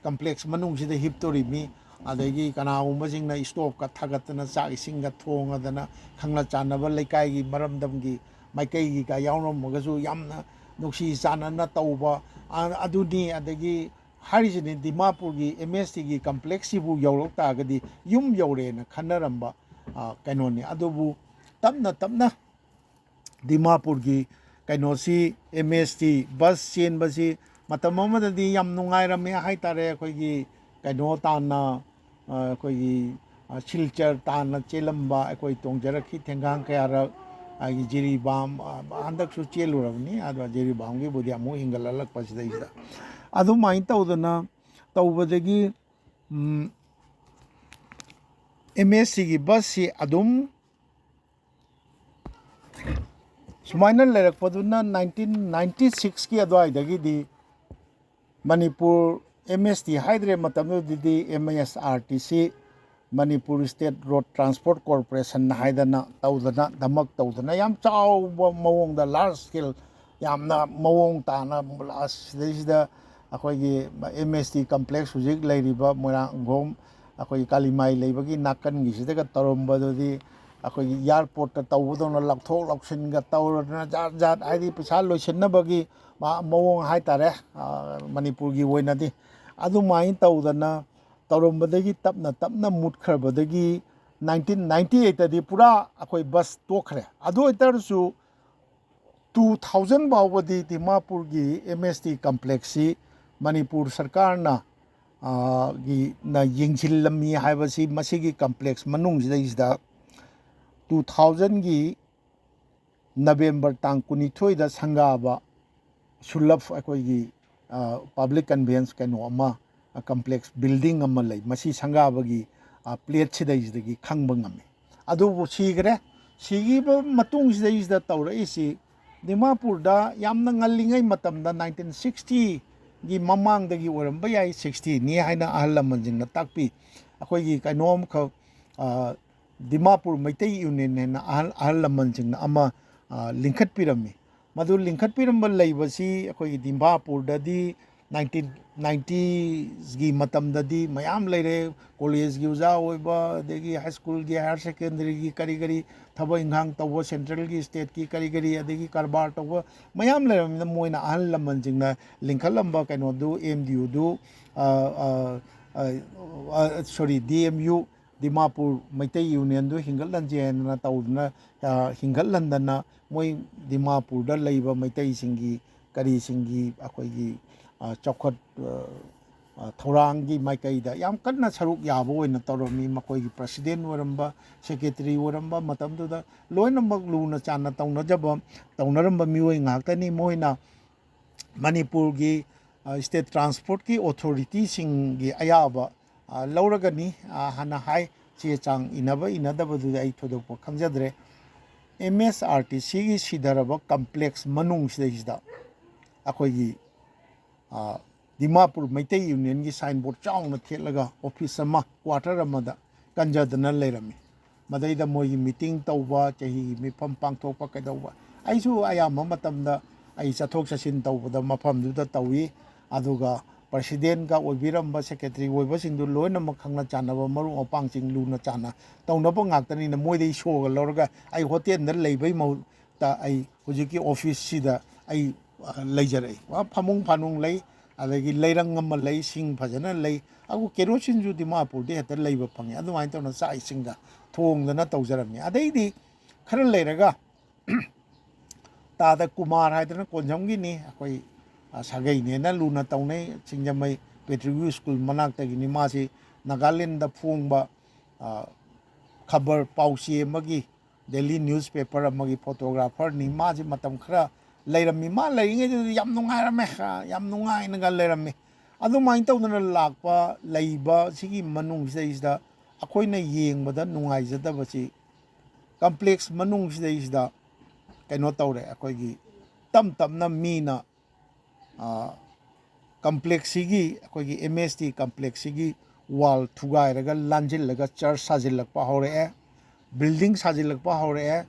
ꯀꯝꯄ꯭ꯂꯦꯛꯁ ꯃꯅꯨꯡꯁꯤꯗ ꯍꯤꯞꯇꯣꯔꯤꯕꯅꯤ꯫ ꯑꯗꯒꯤ ꯀꯅꯥꯒꯨꯝꯕꯁꯤꯡꯅ ꯏꯁꯇꯣꯞꯀ ꯊꯥꯒꯠꯇꯅ ꯆꯥꯛ ꯏꯁꯤꯡꯒ ꯊꯣꯡꯉꯗꯅ ꯈꯪꯅ ꯆꯥꯟꯅꯕ ꯂꯩꯀꯥꯏꯒꯤ ꯃꯔꯝꯗꯝꯒꯤ ꯃꯥꯏꯀꯩꯒꯤꯒ ꯌꯥꯎꯔꯝꯃꯒꯁꯨ ꯌꯥꯝꯅ ꯅꯨꯡꯁꯤ ꯆꯥꯟꯅꯅ ꯇꯧꯕ ꯑꯗꯨꯅꯤ꯫ ꯑꯗꯒꯤ ꯍꯥꯏꯔꯤꯁꯤꯅꯤ, ꯗꯤꯃꯥꯄꯨꯔꯒꯤ ꯑꯦꯝ ꯑꯦꯁ ꯇꯤꯒꯤ ꯀꯝꯄ꯭ꯂꯦꯛꯁꯁꯤꯕꯨ ꯌꯧꯔꯛ ꯇꯥꯔꯒꯗꯤ ꯌꯨꯝ ꯌꯧꯔꯦꯅ ꯈꯟꯅꯔꯝꯕ ꯀꯩꯅꯣꯅꯤ꯫ ꯑꯗꯨꯕꯨ ꯇꯞꯅ ꯇꯞꯅ ꯗꯤꯃꯥꯄꯨꯔꯒꯤ ꯀꯩꯅꯣꯁꯤ, ꯑꯦꯝ ꯑꯦꯁ ꯇꯤ ꯕꯁ ꯆꯦꯟꯕꯁꯤ ꯃꯇꯝ ꯑꯃꯗꯗꯤ ꯌꯥꯝ ꯅꯨꯡꯉꯥꯏꯔꯝꯃꯦ ꯍꯥꯏꯇꯥꯔꯦ꯫ ꯑꯩꯈꯣꯏꯒꯤ ꯀꯩꯅꯣ ꯇꯥꯟꯅ, ꯑꯩꯈꯣꯏꯒꯤ ꯁꯤꯜꯆꯔ ꯇꯥꯟꯅ ꯆꯦꯜꯂꯝꯕ ꯑꯩꯈꯣꯏ ꯇꯣꯡꯖꯔꯛꯈꯤ ꯊꯦꯡꯒꯥꯡ ꯀꯌꯥꯔꯛ꯫ ꯑꯩꯒꯤ ꯖꯤꯔꯤꯕꯥꯝ ꯍꯟꯗꯛꯁꯨ ꯆꯦꯜꯂꯨꯔꯕꯅꯤ꯫ ꯑꯗꯣ ꯖꯤꯔꯤꯕꯥꯝꯒꯤꯕꯨꯗꯤ ꯑꯃꯨꯛ ꯍꯦꯟꯒꯠꯍꯜꯂꯛꯄꯁꯤꯗꯩꯁꯤꯗ ꯑꯗꯨꯃꯥꯏꯅ ꯇꯧꯗꯅ ꯇꯧꯕꯗꯒꯤ ꯑꯦꯝ ꯑꯦꯁ ꯁꯤꯒꯤ ꯕꯁꯁꯤ ꯑꯗꯨꯝ ꯁꯨꯃꯥꯏꯅ ꯂꯩꯔꯛꯄꯗꯨꯅ ꯅꯥꯏꯟꯇꯤꯟ ꯅꯥꯏꯟꯇꯤ ꯁꯤꯛꯁꯀꯤ ꯑꯗꯨꯋꯥꯏꯗꯒꯤꯗꯤ ꯃꯅꯤꯄꯨꯔ ꯑꯦꯝ ꯑꯦꯁ ꯇꯤ ꯍꯥꯏꯗ꯭ꯔꯦ ꯃꯇꯝꯗꯨꯗꯗꯤ, M S R T C, Manipur state road transport corporation ꯍꯥꯏꯗꯅ ꯇꯧꯗꯅ ꯙꯃꯛ ꯇꯧꯗꯅ ꯌꯥꯝ ꯆꯥꯎꯕ ꯃꯑꯣꯡꯗ ꯂꯥꯔꯖ ꯁ꯭ꯀꯦꯜ ꯌꯥꯝꯅ ꯃꯑꯣꯡ ꯇꯥꯅ ꯁꯤꯗꯩꯁꯤꯗ ꯑꯩꯈꯣꯏꯒꯤ ꯑꯦꯝ ꯑꯦꯁ ꯇꯤ ꯀꯝꯄ꯭ꯂꯦꯛꯁ ꯍꯧꯖꯤꯛ ꯂꯩꯔꯤꯕ ꯃꯣꯏꯔꯥꯡꯈꯣꯝ ꯑꯩꯈꯣꯏꯒꯤ ꯀꯥꯂꯤꯃꯥꯏ ꯂꯩꯕꯒꯤ ꯅꯥꯀꯟꯒꯤꯁꯤꯗꯒ ꯇꯧꯔꯝꯕꯗꯨꯗꯤ ꯑꯩꯈꯣꯏꯒꯤ ꯏꯌꯥꯔꯄꯣꯔꯠꯇ ꯇꯧꯕꯗꯧꯅ ꯂꯧꯊꯣꯛ ꯂꯧꯁꯤꯟꯒ ꯇꯧꯔꯗꯅ ꯖꯥꯠ ꯖꯥꯠ, ꯍꯥꯏꯗꯤ ꯄꯩꯁꯥ ꯂꯣꯏꯁꯤꯟꯅꯕꯒꯤ ꯃꯑꯣꯡ ꯍꯥꯏꯇꯥꯔꯦ꯫ ꯃꯅꯤꯄꯨꯔꯒꯤ ꯑꯣꯏꯅꯗꯤ ꯑꯗꯨꯃꯥꯏꯅ ꯇꯧꯗꯅ ꯇꯧꯔꯝꯕꯗꯒꯤ ꯇꯞꯅ ꯇꯞꯅ ꯃꯨꯠꯈ꯭ꯔꯕꯗꯒꯤ ꯅꯥꯏꯟꯇꯤꯟ ꯅꯥꯏꯟꯇꯤ ꯑꯩꯠꯇꯗꯤ ꯄꯨꯔꯥ ꯑꯩꯈꯣꯏ ꯕꯁ ꯇꯣꯛꯈ꯭ꯔꯦ꯫ ꯑꯗꯨ ꯑꯣꯏꯇꯥꯔꯁꯨ ꯇꯨ ꯊꯥꯎꯖꯟ ꯐꯥꯎꯕꯗꯤ ꯗꯤꯃꯥꯄꯨꯔꯒꯤ ꯑꯦꯝ ꯑꯦꯁ ꯇꯤ ꯀꯝꯄ꯭ꯂꯦꯛꯁꯁꯤ ꯃꯅꯤꯄꯨꯔ ꯁꯔꯀꯥꯔꯅ, ꯑ, ꯒꯤꯅ ꯌꯦꯡꯁꯤꯜꯂꯝꯃꯤ ꯍꯥꯏꯕꯁꯤ ꯃꯁꯤꯒꯤ ꯀꯝꯄ꯭ꯂꯦꯛꯁ ꯃꯅꯨꯡꯁꯤꯗꯩꯁꯤꯗ ꯇꯨ ꯊꯥꯎꯖꯟꯒꯤ ꯅꯕꯦꯝꯕꯔ ꯇꯥꯡ ꯀꯨꯟꯅꯤꯊꯣꯏꯗ ꯁꯪꯒꯥꯕ ꯁꯨꯂꯚ ꯑꯩꯈꯣꯏꯒꯤ, ꯑ, ꯄꯕ꯭ꯂꯤꯛ ꯀꯟꯚꯦꯟꯁ ꯀꯩꯅꯣ ꯑꯃ, ꯑ, ꯀꯝꯄ꯭ꯂꯦꯛꯁ ꯕꯤꯜꯗꯤꯡ ꯑꯃ ꯂꯩ꯫ ꯃꯁꯤ ꯁꯪꯒꯥꯕꯒꯤ, ꯑ, ꯄ꯭ꯂꯦꯠꯁꯤꯗꯩꯁꯤꯗꯒꯤ ꯈꯪꯕ ꯉꯝꯃꯤ꯫ ꯑꯗꯨꯕꯨ ꯁꯤꯈ꯭ꯔꯦ꯫ ꯁꯤꯈꯤꯕ ꯃꯇꯨꯡꯁꯤꯗꯩꯁꯤꯗ ꯇꯧꯔꯛꯏꯁꯤ ꯗꯤꯃꯥꯄꯨꯔꯗ ꯌꯥꯝꯅ ꯉꯜꯂꯤꯉꯩ ꯃꯇꯝꯗ ꯅꯥꯏꯟꯇꯤꯟ ꯁꯤꯛꯁꯇꯤꯒꯤ ꯃꯃꯥꯡꯗꯒꯤ ꯑꯣꯏꯔꯝꯕ ꯌꯥꯏ, ꯁꯤꯛꯁꯇꯤꯅꯤ ꯍꯥꯏꯅ ꯑꯍꯜ ꯂꯃꯟꯁꯤꯡꯅ ꯇꯥꯛꯄꯤ꯫ ꯑꯩꯈꯣꯏꯒꯤ ꯀꯩꯅꯣꯝꯈꯛ, ꯑ, ꯗꯤꯃꯥꯄꯨꯔ ꯃꯩꯇꯩ ꯌꯨꯅꯤꯌꯟ ꯍꯥꯏꯅ ꯑꯍꯜ, ꯑꯍꯜ ꯂꯃꯟꯁꯤꯡꯅ ꯑꯃ, ꯑ, ꯂꯤꯡꯈꯠꯄꯤꯔꯝꯃꯤ꯫ ꯃꯗꯨ ꯂꯤꯡꯈꯠꯄꯤꯔꯝꯕ ꯂꯩꯕꯁꯤ ꯑꯩꯈꯣꯏꯒꯤ ꯗꯤꯃꯥꯄꯨꯔꯗꯗꯤ ꯅꯥꯏꯟꯇꯤꯟ ꯅꯥꯏꯟꯇꯤꯁꯒꯤ ꯃꯇꯝꯗꯗꯤ ꯃꯌꯥꯝ ꯂꯩꯔꯦ꯫ ꯀꯣꯂꯦꯖꯀꯤ ꯑꯣꯖꯥ ꯑꯣꯏꯕ, ꯑꯗꯒꯤ ꯍꯥꯏ ꯁ꯭ꯀꯨꯜꯒꯤ, ꯍꯥꯌꯔ ꯁꯦꯀꯦꯟꯗꯔꯤꯒꯤ, ꯀꯔꯤ ꯀꯔꯤ ꯊꯕꯛ ꯏꯪꯈꯥꯡ ꯇꯧꯕ, ꯁꯦꯟꯇ꯭ꯔꯦꯜꯒꯤ, ꯁ꯭ꯇꯦꯠꯀꯤ ꯀꯔꯤ ꯀꯔꯤ, ꯑꯗꯒꯤ ꯀꯔꯕꯥꯔ ꯇꯧꯕ ꯃꯌꯥꯝ ꯂꯩꯔꯕꯅꯤꯅ, ꯃꯣꯏꯅ, ꯑꯍꯜ ꯂꯃꯟꯁꯤꯡꯅ ꯂꯤꯡꯈꯠꯂꯝꯕ ꯀꯩꯅꯣꯗꯨ, ꯑꯦꯝ ꯗꯤ ꯌꯨꯗꯨ, ꯑ, ꯑ, ꯑ, ꯑ, sorry, D M U, Dimapur Meitei ꯌꯨꯅꯤꯌꯟꯗꯨ ꯍꯤꯡꯒꯠꯍꯟꯁꯦ ꯍꯥꯏꯗꯅ ꯇꯧꯗꯅ, ꯑ, ꯍꯤꯡꯒꯠꯍꯟꯗꯅ ꯃꯣꯏ ꯗꯤꯃꯥꯄꯨꯔꯗ ꯂꯩꯕ ꯃꯩꯇꯩꯁꯤꯡꯒꯤ, ꯀꯔꯤꯁꯤꯡꯒꯤ ꯑꯩꯈꯣꯏꯒꯤ, ꯑ, ꯆꯥꯎꯈꯠ-, ꯑ, ꯑ, ꯊꯧꯔꯥꯡꯒꯤ ꯃꯥꯏꯀꯩꯗ ꯌꯥꯝ ꯀꯟꯅ ꯁꯔꯨꯛ ꯌꯥꯕ ꯑꯣꯏꯅ ꯇꯧꯔꯝꯃꯤ꯫ ꯃꯈꯣꯏꯒꯤ ꯄ꯭ꯔꯁꯤꯗꯦꯟ ꯑꯣꯏꯔꯝꯕ, ꯁꯦꯀ꯭ꯔꯦꯇꯔꯤ ꯑꯣꯏꯔꯝꯕ ꯃꯇꯝꯗꯨꯗ ꯂꯣꯏꯅꯃꯛ ꯂꯨꯅ ꯆꯥꯟꯅ ꯇꯧꯅꯖꯕ, ꯇꯧꯅꯔꯝꯕ ꯃꯤꯑꯣꯏ ꯉꯥꯛꯇꯅꯤ꯫ ꯃꯣꯏꯅ ꯃꯅꯤꯄꯨꯔꯒꯤ, ꯑ, ꯁ꯭ꯇꯦꯠ ꯇ꯭ꯔꯥꯟꯁꯄꯣꯔꯠꯀꯤ ꯑꯣꯊꯣꯔꯤꯇꯤꯁꯤꯡꯒꯤ ꯑꯌꯥꯕ, ꯑ, ꯂꯧꯔꯒꯅꯤ, ꯑ, ꯍꯥꯟꯅ ꯍꯥꯏ꯫ ꯆꯦ ꯆꯥꯡ ꯏꯅꯕ ꯏꯅꯗꯕꯗꯨꯗꯤ ꯑꯩ ꯊꯣꯏꯗꯣꯛꯄ ꯈꯪꯖꯗ꯭ꯔꯦ꯫ ꯑꯦꯝ ꯑꯦꯁ ꯑꯥꯔ ꯇꯤ ꯁꯤꯒꯤ ꯁꯤꯗꯔꯕ ꯀꯝꯄ꯭ꯂꯦꯛꯁ ꯃꯅꯨꯡꯁꯤꯗꯩꯁꯤꯗ ꯑꯩꯈꯣꯏꯒꯤ, ꯑ, ꯗꯤꯃꯥꯄꯨꯔ ꯃꯩꯇꯩ ꯌꯨꯅꯤꯌꯟꯒꯤ ꯁꯥꯏꯟꯕꯣꯔꯗ ꯆꯥꯎꯅ ꯊꯦꯠꯂꯒ ꯑꯣꯐꯤꯁ ꯑꯃ, ꯀ꯭ꯋꯥꯇꯔ ꯑꯃꯗ ꯀꯟꯖꯗꯅ ꯂꯩꯔꯝꯃꯤ꯫ ꯃꯗꯩꯗ ꯃꯣꯏꯒꯤ ꯃꯤꯇꯤꯡ ꯇꯧꯕ, ꯆꯍꯤꯒꯤ ꯃꯤꯐꯝ ꯄꯥꯡꯊꯣꯛꯄ ꯀꯩꯗꯧꯕ, ꯑꯩꯁꯨ ꯑꯌꯥꯝꯕ ꯃꯇꯝꯗ ꯑꯩ ꯆꯠꯊꯣꯛ ꯆꯠꯁꯤꯟ ꯇꯧꯕꯗ ꯃꯐꯝꯗꯨꯗ ꯇꯧꯏ꯫ ꯑꯗꯨꯒ ꯄ꯭ꯔꯁꯤꯗꯦꯟꯒ ꯑꯣꯏꯕꯤꯔꯝꯕ, ꯁꯦꯀ꯭ꯔꯦꯇꯔꯤ ꯑꯣꯏꯕꯁꯤꯡꯗꯨ ꯂꯣꯏꯅꯃꯛ ꯈꯪꯅ ꯆꯥꯟꯅꯕ, ꯃꯔꯨꯞ ꯃꯄꯥꯡꯁꯤꯡ ꯂꯨꯅ ꯆꯥꯟꯅ ꯇꯧꯅꯕ ꯉꯥꯛꯇꯅꯤꯅ, ꯃꯣꯏꯗꯒꯤ ꯁꯣꯒ ꯂꯧꯔꯒ ꯑꯩ ꯍꯣꯇꯦꯜꯗ ꯂꯩꯕꯩ ꯃꯍꯨꯠꯇ ꯑꯩ ꯍꯧꯖꯤꯛꯀꯤ ꯑꯣꯐꯤꯁꯁꯤꯗ ꯑꯩ, ꯑ, ꯂꯩꯖꯔꯛꯏ꯫ ꯋꯥ, ꯐꯃꯨꯡ ꯐꯥꯅꯨꯡ ꯂꯩ, ꯑꯗꯒꯤ ꯂꯩꯔꯪ ꯑꯃ ꯂꯩ, ꯁꯤꯡ ꯐꯖꯅ ꯂꯩ꯫ ꯑꯗꯨ ꯀꯦꯔꯣꯁꯤꯟꯁꯨ ꯗꯤꯃꯥꯄꯨꯔꯗ ꯍꯦꯛꯇ ꯂꯩꯕ ꯐꯪꯉꯤ꯫ ꯑꯗꯨꯃꯥꯏꯅ ꯇꯧꯅ ꯆꯥꯛ ꯏꯁꯤꯡꯒ ꯊꯣꯡꯗꯅ ꯇꯧꯖꯔꯝꯃꯤ꯫ ꯑꯗꯩꯗꯤ ꯈꯔ ꯂꯩꯔꯒ ꯇꯥꯗ ꯀꯨꯃꯥꯔ ꯍꯥꯏꯗꯅ ꯀꯣꯟꯖꯝꯒꯤꯅꯤ, ꯑꯩꯈꯣꯏ, ꯑ, ꯁꯥꯒꯩꯅꯦꯅ ꯂꯨꯅ ꯇꯧꯅꯩ, ꯁꯤꯡꯖꯃꯩ ꯄꯦꯇ꯭ꯔꯤꯌꯣꯠ ꯁ꯭ꯀꯨꯜ ꯃꯅꯥꯛꯇꯒꯤꯅꯤ꯫ ꯃꯥꯁꯤ ꯅꯥꯒꯥꯂꯦꯟꯗ ꯐꯣꯡꯕ, ꯑ, ꯈꯕꯔ ꯄꯥꯎꯆꯦ ꯑꯃꯒꯤ, ꯗꯦꯂꯤ ꯅ꯭ꯌꯨꯁꯄꯦꯄꯔ ꯑꯃꯒꯤ ꯐꯣꯇꯣꯒ꯭ꯔꯥꯐꯔꯅꯤ꯫ ꯃꯥꯁꯤ ꯃꯇꯝ ꯈꯔ ꯂꯩꯔꯝꯃꯤ꯫ ꯃꯥ ꯂꯩꯔꯤꯉꯩꯗꯨꯗ ꯌꯥꯝ ꯅꯨꯡꯉꯥꯏꯔꯝꯃꯦ, ꯑ, ꯌꯥꯝ ꯅꯨꯡꯉꯥꯏꯅꯒ ꯂꯩꯔꯝꯃꯤ꯫ ꯑꯗꯨꯃꯥꯏꯅ ꯇꯧꯗꯅ ꯂꯥꯛꯄ, ꯂꯩꯕ ꯁꯤꯒꯤ ꯃꯅꯨꯡꯁꯤꯗꯩꯁꯤꯗ ꯑꯩꯈꯣꯏꯅ ꯌꯦꯡꯕꯗ ꯅꯨꯡꯉꯥꯏꯖꯗꯕꯁꯤ, ꯀꯝꯄ꯭ꯂꯦꯛꯁ ꯃꯅꯨꯡꯁꯤꯗꯩꯁꯤꯗ ꯀꯩꯅꯣ ꯇꯧꯔꯦ, ꯑꯩꯈꯣꯏꯒꯤ ꯇꯞ ꯇꯞꯅ ꯃꯤꯅ, ꯑ, ꯀꯝꯄ꯭ꯂꯦꯛꯁꯁꯤꯒꯤ, ꯑꯩꯈꯣꯏꯒꯤ ꯑꯦꯝ ꯑꯦꯁ ꯇꯤ ꯀꯝꯄ꯭ꯂꯦꯛꯁꯁꯤꯒꯤ ꯋꯥꯜ ꯊꯨꯒꯥꯏꯔꯒ, ꯂꯥꯟꯁꯤꯜꯂꯒ ꯆꯔꯆ ꯁꯥꯖꯤꯜꯂꯛꯄ ꯍꯧꯔꯛꯑꯦ, ꯕꯤꯜꯗꯤꯡ ꯁꯥꯖꯤꯜꯂꯛꯄ ꯍꯧꯔꯛꯑꯦ,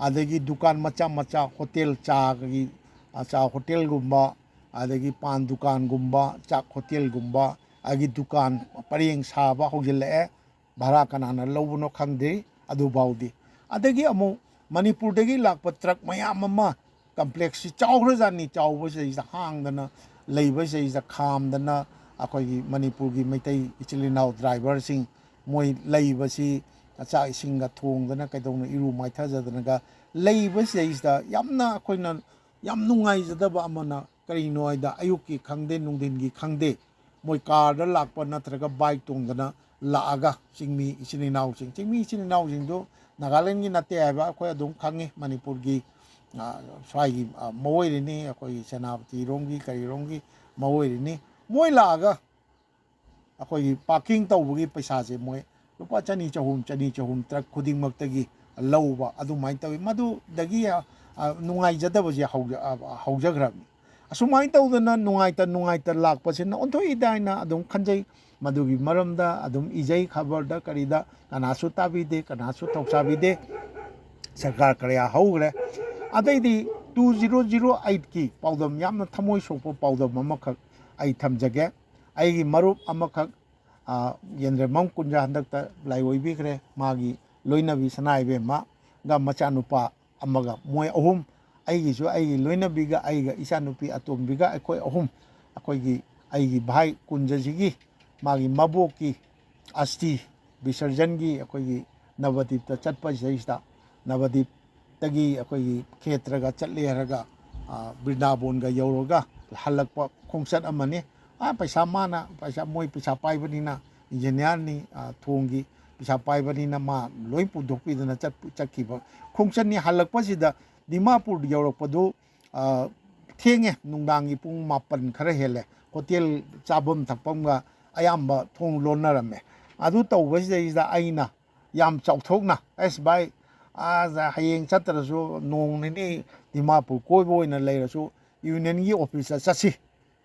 ꯑꯗꯒꯤ ꯗꯨꯀꯥꯟ ꯃꯆꯥ ꯃꯆꯥ, ꯍꯣꯇꯦꯜ, ꯆꯥꯒꯤ, ꯑ, ꯆꯥ ꯍꯣꯇꯦꯜꯒꯨꯝꯕ, ꯑꯗꯒꯤ ꯄꯥꯟ ꯗꯨꯀꯥꯟꯒꯨꯝꯕ, ꯆꯥꯛ ꯍꯣꯇꯦꯜꯒꯨꯝꯕ, ꯑꯗꯒꯤ ꯗꯨꯀꯥꯟ ꯄꯔꯦꯡ ꯁꯥꯕ ꯍꯧꯖꯤꯜꯂꯛꯑꯦ꯫ ꯚꯔꯥ ꯀꯅꯥꯅ ꯂꯧꯕꯅꯣ ꯈꯪꯗꯦ ꯑꯗꯨꯐꯥꯎꯗꯤ꯫ ꯑꯗꯒꯤ ꯑꯃꯨꯛ ꯃꯅꯤꯄꯨꯔꯗꯒꯤ ꯂꯥꯛꯄ ꯇ꯭ꯔꯛ ꯃꯌꯥꯝ ꯑꯃ, ꯀꯝꯄ꯭ꯂꯦꯛꯁꯁꯤ ꯆꯥꯎꯈ꯭ꯔꯖꯥꯠꯅꯤ, ꯆꯥꯎꯕꯁꯤꯗꯩꯁꯤꯗ ꯍꯥꯡꯗꯅ ꯂꯩꯕꯁꯤꯗꯩꯁꯤꯗ ꯈꯥꯝꯗꯅ, ꯑꯩꯈꯣꯏꯒꯤ ꯃꯅꯤꯄꯨꯔꯒꯤ ꯃꯩꯇꯩ ꯏꯆꯤꯜ ꯏꯅꯥꯎ ꯗ꯭ꯔꯥꯏꯚꯔꯁꯤꯡ, ꯃꯣꯏ ꯂꯩꯕꯁꯤ ꯆꯥꯛ ꯏꯁꯤꯡꯒ ꯊꯣꯡꯗꯅ ꯀꯩꯗꯧꯅ ꯏꯔꯨ ꯃꯥꯏꯊꯖꯗꯅꯒ ꯂꯩꯕꯁꯤꯗꯩꯁꯤꯗ ꯌꯥꯝꯅ ꯑꯩꯈꯣꯏꯅ ꯌꯥꯝ ꯅꯨꯡꯉꯥꯏꯖꯗꯕ ꯑꯃꯅ ꯀꯔꯤꯅꯣ ꯍꯥꯏꯗ, ꯑꯌꯨꯛꯀꯤ ꯈꯪꯗꯦ, ꯅꯨꯡꯊꯤꯟꯒꯤ ꯈꯪꯗꯦ, ꯃꯣꯏ ꯀꯥꯔꯗ ꯂꯥꯛꯄ ꯅꯠꯇ꯭ꯔꯒ ꯕꯥꯏꯛ ꯇꯣꯡꯗꯅ ꯂꯥꯛꯑꯒ, ꯆꯤꯡꯃꯤ ꯏꯆꯤꯟ ꯏꯅꯥꯎꯁꯤꯡ, ꯆꯤꯡꯃꯤ ꯏꯆꯤꯟ ꯏꯅꯥꯎꯁꯤꯡꯗꯨ ꯅꯥꯒꯥꯂꯦꯟꯒꯤ ꯅꯠꯇꯦ ꯍꯥꯏꯕ ꯑꯩꯈꯣꯏ ꯑꯗꯨꯝ ꯈꯪꯉꯤ꯫ ꯃꯅꯤꯄꯨꯔꯒꯤ, ꯑ, ꯁ꯭ꯋꯥꯏꯒꯤ, ꯑ, ꯃꯑꯣꯏꯔꯤꯅꯤ, ꯑꯩꯈꯣꯏꯒꯤ ꯁꯦꯅꯥꯄꯇꯤꯔꯣꯝꯒꯤ ꯀꯔꯤꯔꯣꯝꯒꯤ ꯃꯑꯣꯏꯔꯤꯅꯤ꯫ ꯃꯣꯏ ꯂꯥꯛꯑꯒ ꯑꯩꯈꯣꯏꯒꯤ ꯄꯥꯔꯀꯤꯡ ꯇꯧꯕꯒꯤ ꯄꯩꯁꯥꯁꯦ ꯃꯣꯏ ꯂꯨꯄꯥ ꯆꯅꯤ, ꯆꯍꯨꯝ, ꯆꯅꯤ, ꯆꯍꯨꯝ, ꯇ꯭ꯔꯛ ꯈꯨꯗꯤꯡꯃꯛꯇꯒꯤ ꯂꯧꯕ ꯑꯗꯨꯃꯥꯏꯅ ꯇꯧꯋꯤ꯫ ꯃꯗꯨꯗꯒꯤ, ꯑ, ꯑ, ꯅꯨꯡꯉꯥꯏꯖꯗꯕꯁꯦ ꯍꯧꯖ-, ꯑ, ꯍꯧꯖꯈ꯭ꯔꯕꯅꯤ꯫ ꯑꯁꯨꯃꯥꯏꯅ ꯇꯧꯗꯅ ꯅꯨꯡꯉꯥꯏꯇ ꯅꯨꯡꯉꯥꯏꯇ ꯂꯥꯛꯄꯁꯤꯅ ꯑꯣꯟꯊꯣꯛꯏꯗ ꯍꯥꯏꯅ ꯑꯗꯨꯝ ꯈꯟꯖꯩ꯫ ꯃꯗꯨꯒꯤ ꯃꯔꯝꯗ ꯑꯗꯨꯝ ꯏꯖꯩ, ꯈꯕꯔꯗ ꯀꯔꯤꯗ ꯀꯅꯥꯁꯨ ꯇꯥꯕꯤꯗꯦ, ꯀꯅꯥꯁꯨ ꯊꯧꯁꯥꯕꯤꯗꯦ꯫ ꯁꯔꯀꯥꯔ ꯀꯌꯥ ꯍꯧꯈ꯭ꯔꯦ꯫ ꯑꯇꯩꯗꯤ two zero zero eight ꯀꯤ ꯄꯥꯎꯗꯝ, ꯌꯥꯝꯅ ꯊꯃꯣꯏ ꯁꯣꯛꯄ ꯄꯥꯎꯗꯝ ꯑꯃꯈꯛ ꯑꯩ ꯊꯝꯖꯒꯦ꯫ ꯑꯩꯒꯤ ꯃꯔꯨꯞ ꯑꯃꯈꯛ, ꯑ, ꯌꯦꯟꯗ꯭ꯔꯦꯝꯕꯝ ꯀꯨꯟꯖꯥ ꯍꯟꯗꯛꯇ ꯂꯥꯏ ꯑꯣꯏꯕꯤꯈ꯭ꯔꯦ꯫ ꯃꯥꯒꯤ ꯂꯣꯏꯅꯕꯤ ꯁꯅꯥ ꯏꯕꯦꯝꯃꯒ ꯃꯆꯥꯅꯨꯄꯥ ꯑꯃꯒ, ꯃꯣꯏ ꯑꯍꯨꯝ, ꯑꯩꯒꯤꯁꯨ, ꯑꯩꯒꯤ ꯂꯣꯏꯅꯕꯤꯒ, ꯑꯩꯒ, ꯏꯆꯥꯅꯨꯄꯤ ꯑꯇꯣꯝꯕꯤꯒ, ꯑꯩꯈꯣꯏ ꯑꯍꯨꯝ, ꯑꯩꯈꯣꯏꯒꯤ, ꯑꯩꯒꯤ ꯚꯥꯏ ꯀꯨꯟꯖꯁꯤꯒꯤ ꯃꯥꯒꯤ ꯃꯕꯣꯛꯀꯤ ꯑꯁꯇꯤ ꯕꯤꯁꯔꯖꯟꯒꯤ ꯑꯩꯈꯣꯏꯒꯤ ꯅꯕꯗꯤꯞꯇ ꯆꯠꯄꯁꯤꯗꯩꯁꯤꯗ, ꯅꯕꯗꯤꯞ ꯇꯒꯤ ꯑꯩꯈꯣꯏꯒꯤ ꯈꯦꯇ꯭ꯔꯒ ꯆꯠꯂꯦ ꯍꯥꯏꯔꯒ, ꯑ, ꯕ꯭ꯔꯤꯟꯗꯥꯕꯣꯟꯒ ꯌꯧꯔꯒ ꯍꯜꯂꯛꯄ ꯈꯣꯡꯆꯠ ꯑꯃꯅꯤ꯫ ꯑ, ꯄꯩꯁꯥ ꯃꯥꯅ, ꯄꯩꯁꯥ, ꯃꯣꯏ ꯄꯩꯁꯥ ꯄꯥꯏꯕꯅꯤꯅ, ꯏꯟꯖꯤꯅꯤꯌꯥꯔꯅꯤ, ꯑ, ꯊꯣꯡꯒꯤ ꯄꯩꯁꯥ ꯄꯥꯏꯕꯅꯤꯅ ꯃꯥ ꯂꯣꯏ ꯄꯨꯊꯣꯛꯄꯤꯗꯅ ꯆꯠ-, ꯆꯠꯈꯤꯕ ꯈꯣꯡꯆꯠꯅꯤ꯫ ꯍꯜꯂꯛꯄꯁꯤꯗ ꯗꯤꯃꯥꯄꯨꯔ ꯌꯧꯔꯛꯄꯗꯨ, ꯑ, ꯊꯦꯡꯉꯦ, ꯅꯨꯡꯗꯥꯡꯒꯤ ꯄꯨꯡ ꯃꯥꯄꯟ ꯈꯔ ꯍꯦꯜꯂꯦ꯫ ꯍꯣꯇꯦꯜ ꯆꯥꯐꯝ ꯊꯛꯐꯝꯒ ꯑꯌꯥꯝꯕ ꯊꯣꯡ ꯂꯣꯟꯅꯔꯝꯃꯦ꯫ ꯑꯗꯨ ꯇꯧꯕꯁꯤꯗꯩꯁꯤꯗ ꯑꯩꯅ ꯌꯥꯝ ꯆꯥꯎꯊꯣꯛꯅ, "ꯑꯁ ꯚꯥꯏ, ꯑꯥ, ꯍꯌꯦꯡ ꯆꯠꯇ꯭ꯔꯁꯨ ꯅꯣꯡ ꯅꯤꯅꯤ ꯗꯤꯃꯥꯄꯨꯔ ꯀꯣꯏꯕ ꯑꯣꯏꯅ ꯂꯩꯔꯁꯨ ꯌꯨꯅꯤꯌꯟꯒꯤ ꯑꯣꯐꯤꯁꯇ ꯆꯠꯁꯤ"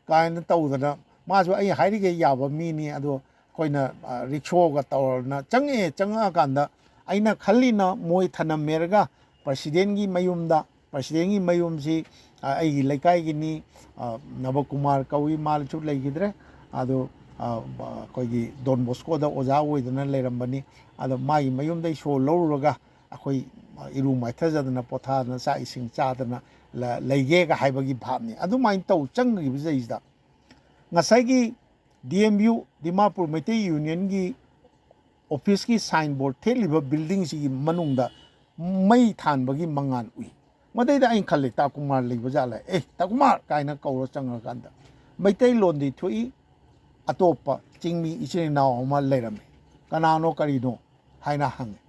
ꯀꯥꯏꯅ ꯇꯧꯗꯅ, ꯃꯥꯁꯨ ꯑꯩ ꯍꯥꯏꯔꯤꯈꯩ ꯌꯥꯕ ꯃꯤꯅꯤ꯫ ꯑꯗꯣ ꯑꯩꯈꯣꯏꯅ, ꯑ, ꯔꯤꯛꯁꯣꯒ ꯇꯧꯔꯅ ꯆꯪꯉꯛꯑꯦ꯫ ꯆꯪꯉꯛꯑꯀꯥꯟꯗ ꯑꯩꯅ ꯈꯜꯂꯤꯅ ꯃꯣꯏ ꯊꯅꯝꯃꯦꯔꯒ ꯄ꯭ꯔꯁꯤꯗꯦꯟꯒꯤ ꯃꯌꯨꯝꯗ, ꯄ꯭ꯔꯁꯤꯗꯦꯟꯒꯤ ꯃꯌꯨꯝꯁꯤ, ꯑ, ꯑꯩꯒꯤ ꯂꯩꯀꯥꯏꯒꯤꯅꯤ, ꯑ, ꯅꯕꯀꯨꯃꯥꯔ ꯀꯧꯏ, ꯃꯥꯁꯨ ꯂꯩꯈꯤꯗ꯭ꯔꯦ꯫ ꯑꯗꯣ, ꯑ, ꯑꯩꯈꯣꯏꯒꯤ ꯗꯣꯟ ꯕꯣꯁꯀꯣꯗ ꯑꯣꯖꯥ ꯑꯣꯏꯗꯅ ꯂꯩꯔꯝꯕꯅꯤ꯫ ꯑꯗꯣ ꯃꯥꯒꯤ ꯃꯌꯨꯝꯗ ꯏꯁꯣ ꯂꯧꯔꯨꯔꯒ ꯑꯩꯈꯣꯏ ꯏꯔꯨ ꯃꯥꯏꯊꯖꯗꯅ, ꯄꯣꯊꯥꯗꯅ, ꯆꯥꯛ ꯏꯁꯤꯡ ꯆꯥꯗꯅ ꯂ-, ꯂꯩꯒꯦꯒ ꯍꯥꯏꯕꯒꯤ ꯚꯥꯞꯅꯤ꯫ ꯑꯗꯨꯃꯥꯏꯅ ꯇꯧ ꯆꯪꯈꯤꯕꯁꯤꯗꯩꯁꯤꯗ ꯉꯁꯥꯏꯒꯤ D M U, Dimapur Meitei ꯌꯨꯅꯤꯌꯟꯒꯤ ꯑꯣꯐꯤꯁꯀꯤ ꯁꯥꯏꯟ ꯕꯣꯔꯗ ꯊꯦꯠꯂꯤꯕ ꯕꯤꯜꯗꯤꯡꯁꯤꯒꯤ ꯃꯅꯨꯡꯗ ꯃꯩ ꯊꯥꯟꯕꯒꯤ ꯃꯉꯥꯜ ꯎꯏ꯫ ꯃꯗꯩꯗ ꯑꯩꯅ ꯈꯜꯂꯤ, "ꯇꯥ ꯀꯨꯃꯥꯔ ꯂꯩꯕ ꯖꯥꯠꯂ? ꯑꯦ, ꯇꯥ ꯀꯨꯃꯥꯔ!" ꯀꯥꯏꯅ ꯀꯧꯔ ꯆꯪꯉꯀꯥꯟꯗ ꯃꯩꯇꯩꯂꯣꯟꯗꯤ ꯊꯣꯛꯏ, ꯑꯇꯣꯞꯄ ꯆꯤꯡꯃꯤ ꯏꯆꯤꯟ ꯏꯅꯥꯎ ꯑꯃ ꯂꯩꯔꯝꯃꯤ꯫ "ꯀꯅꯥꯅꯣ, ꯀꯔꯤꯅꯣ?" ꯍꯥꯏꯅ ꯍꯪꯉꯤ꯫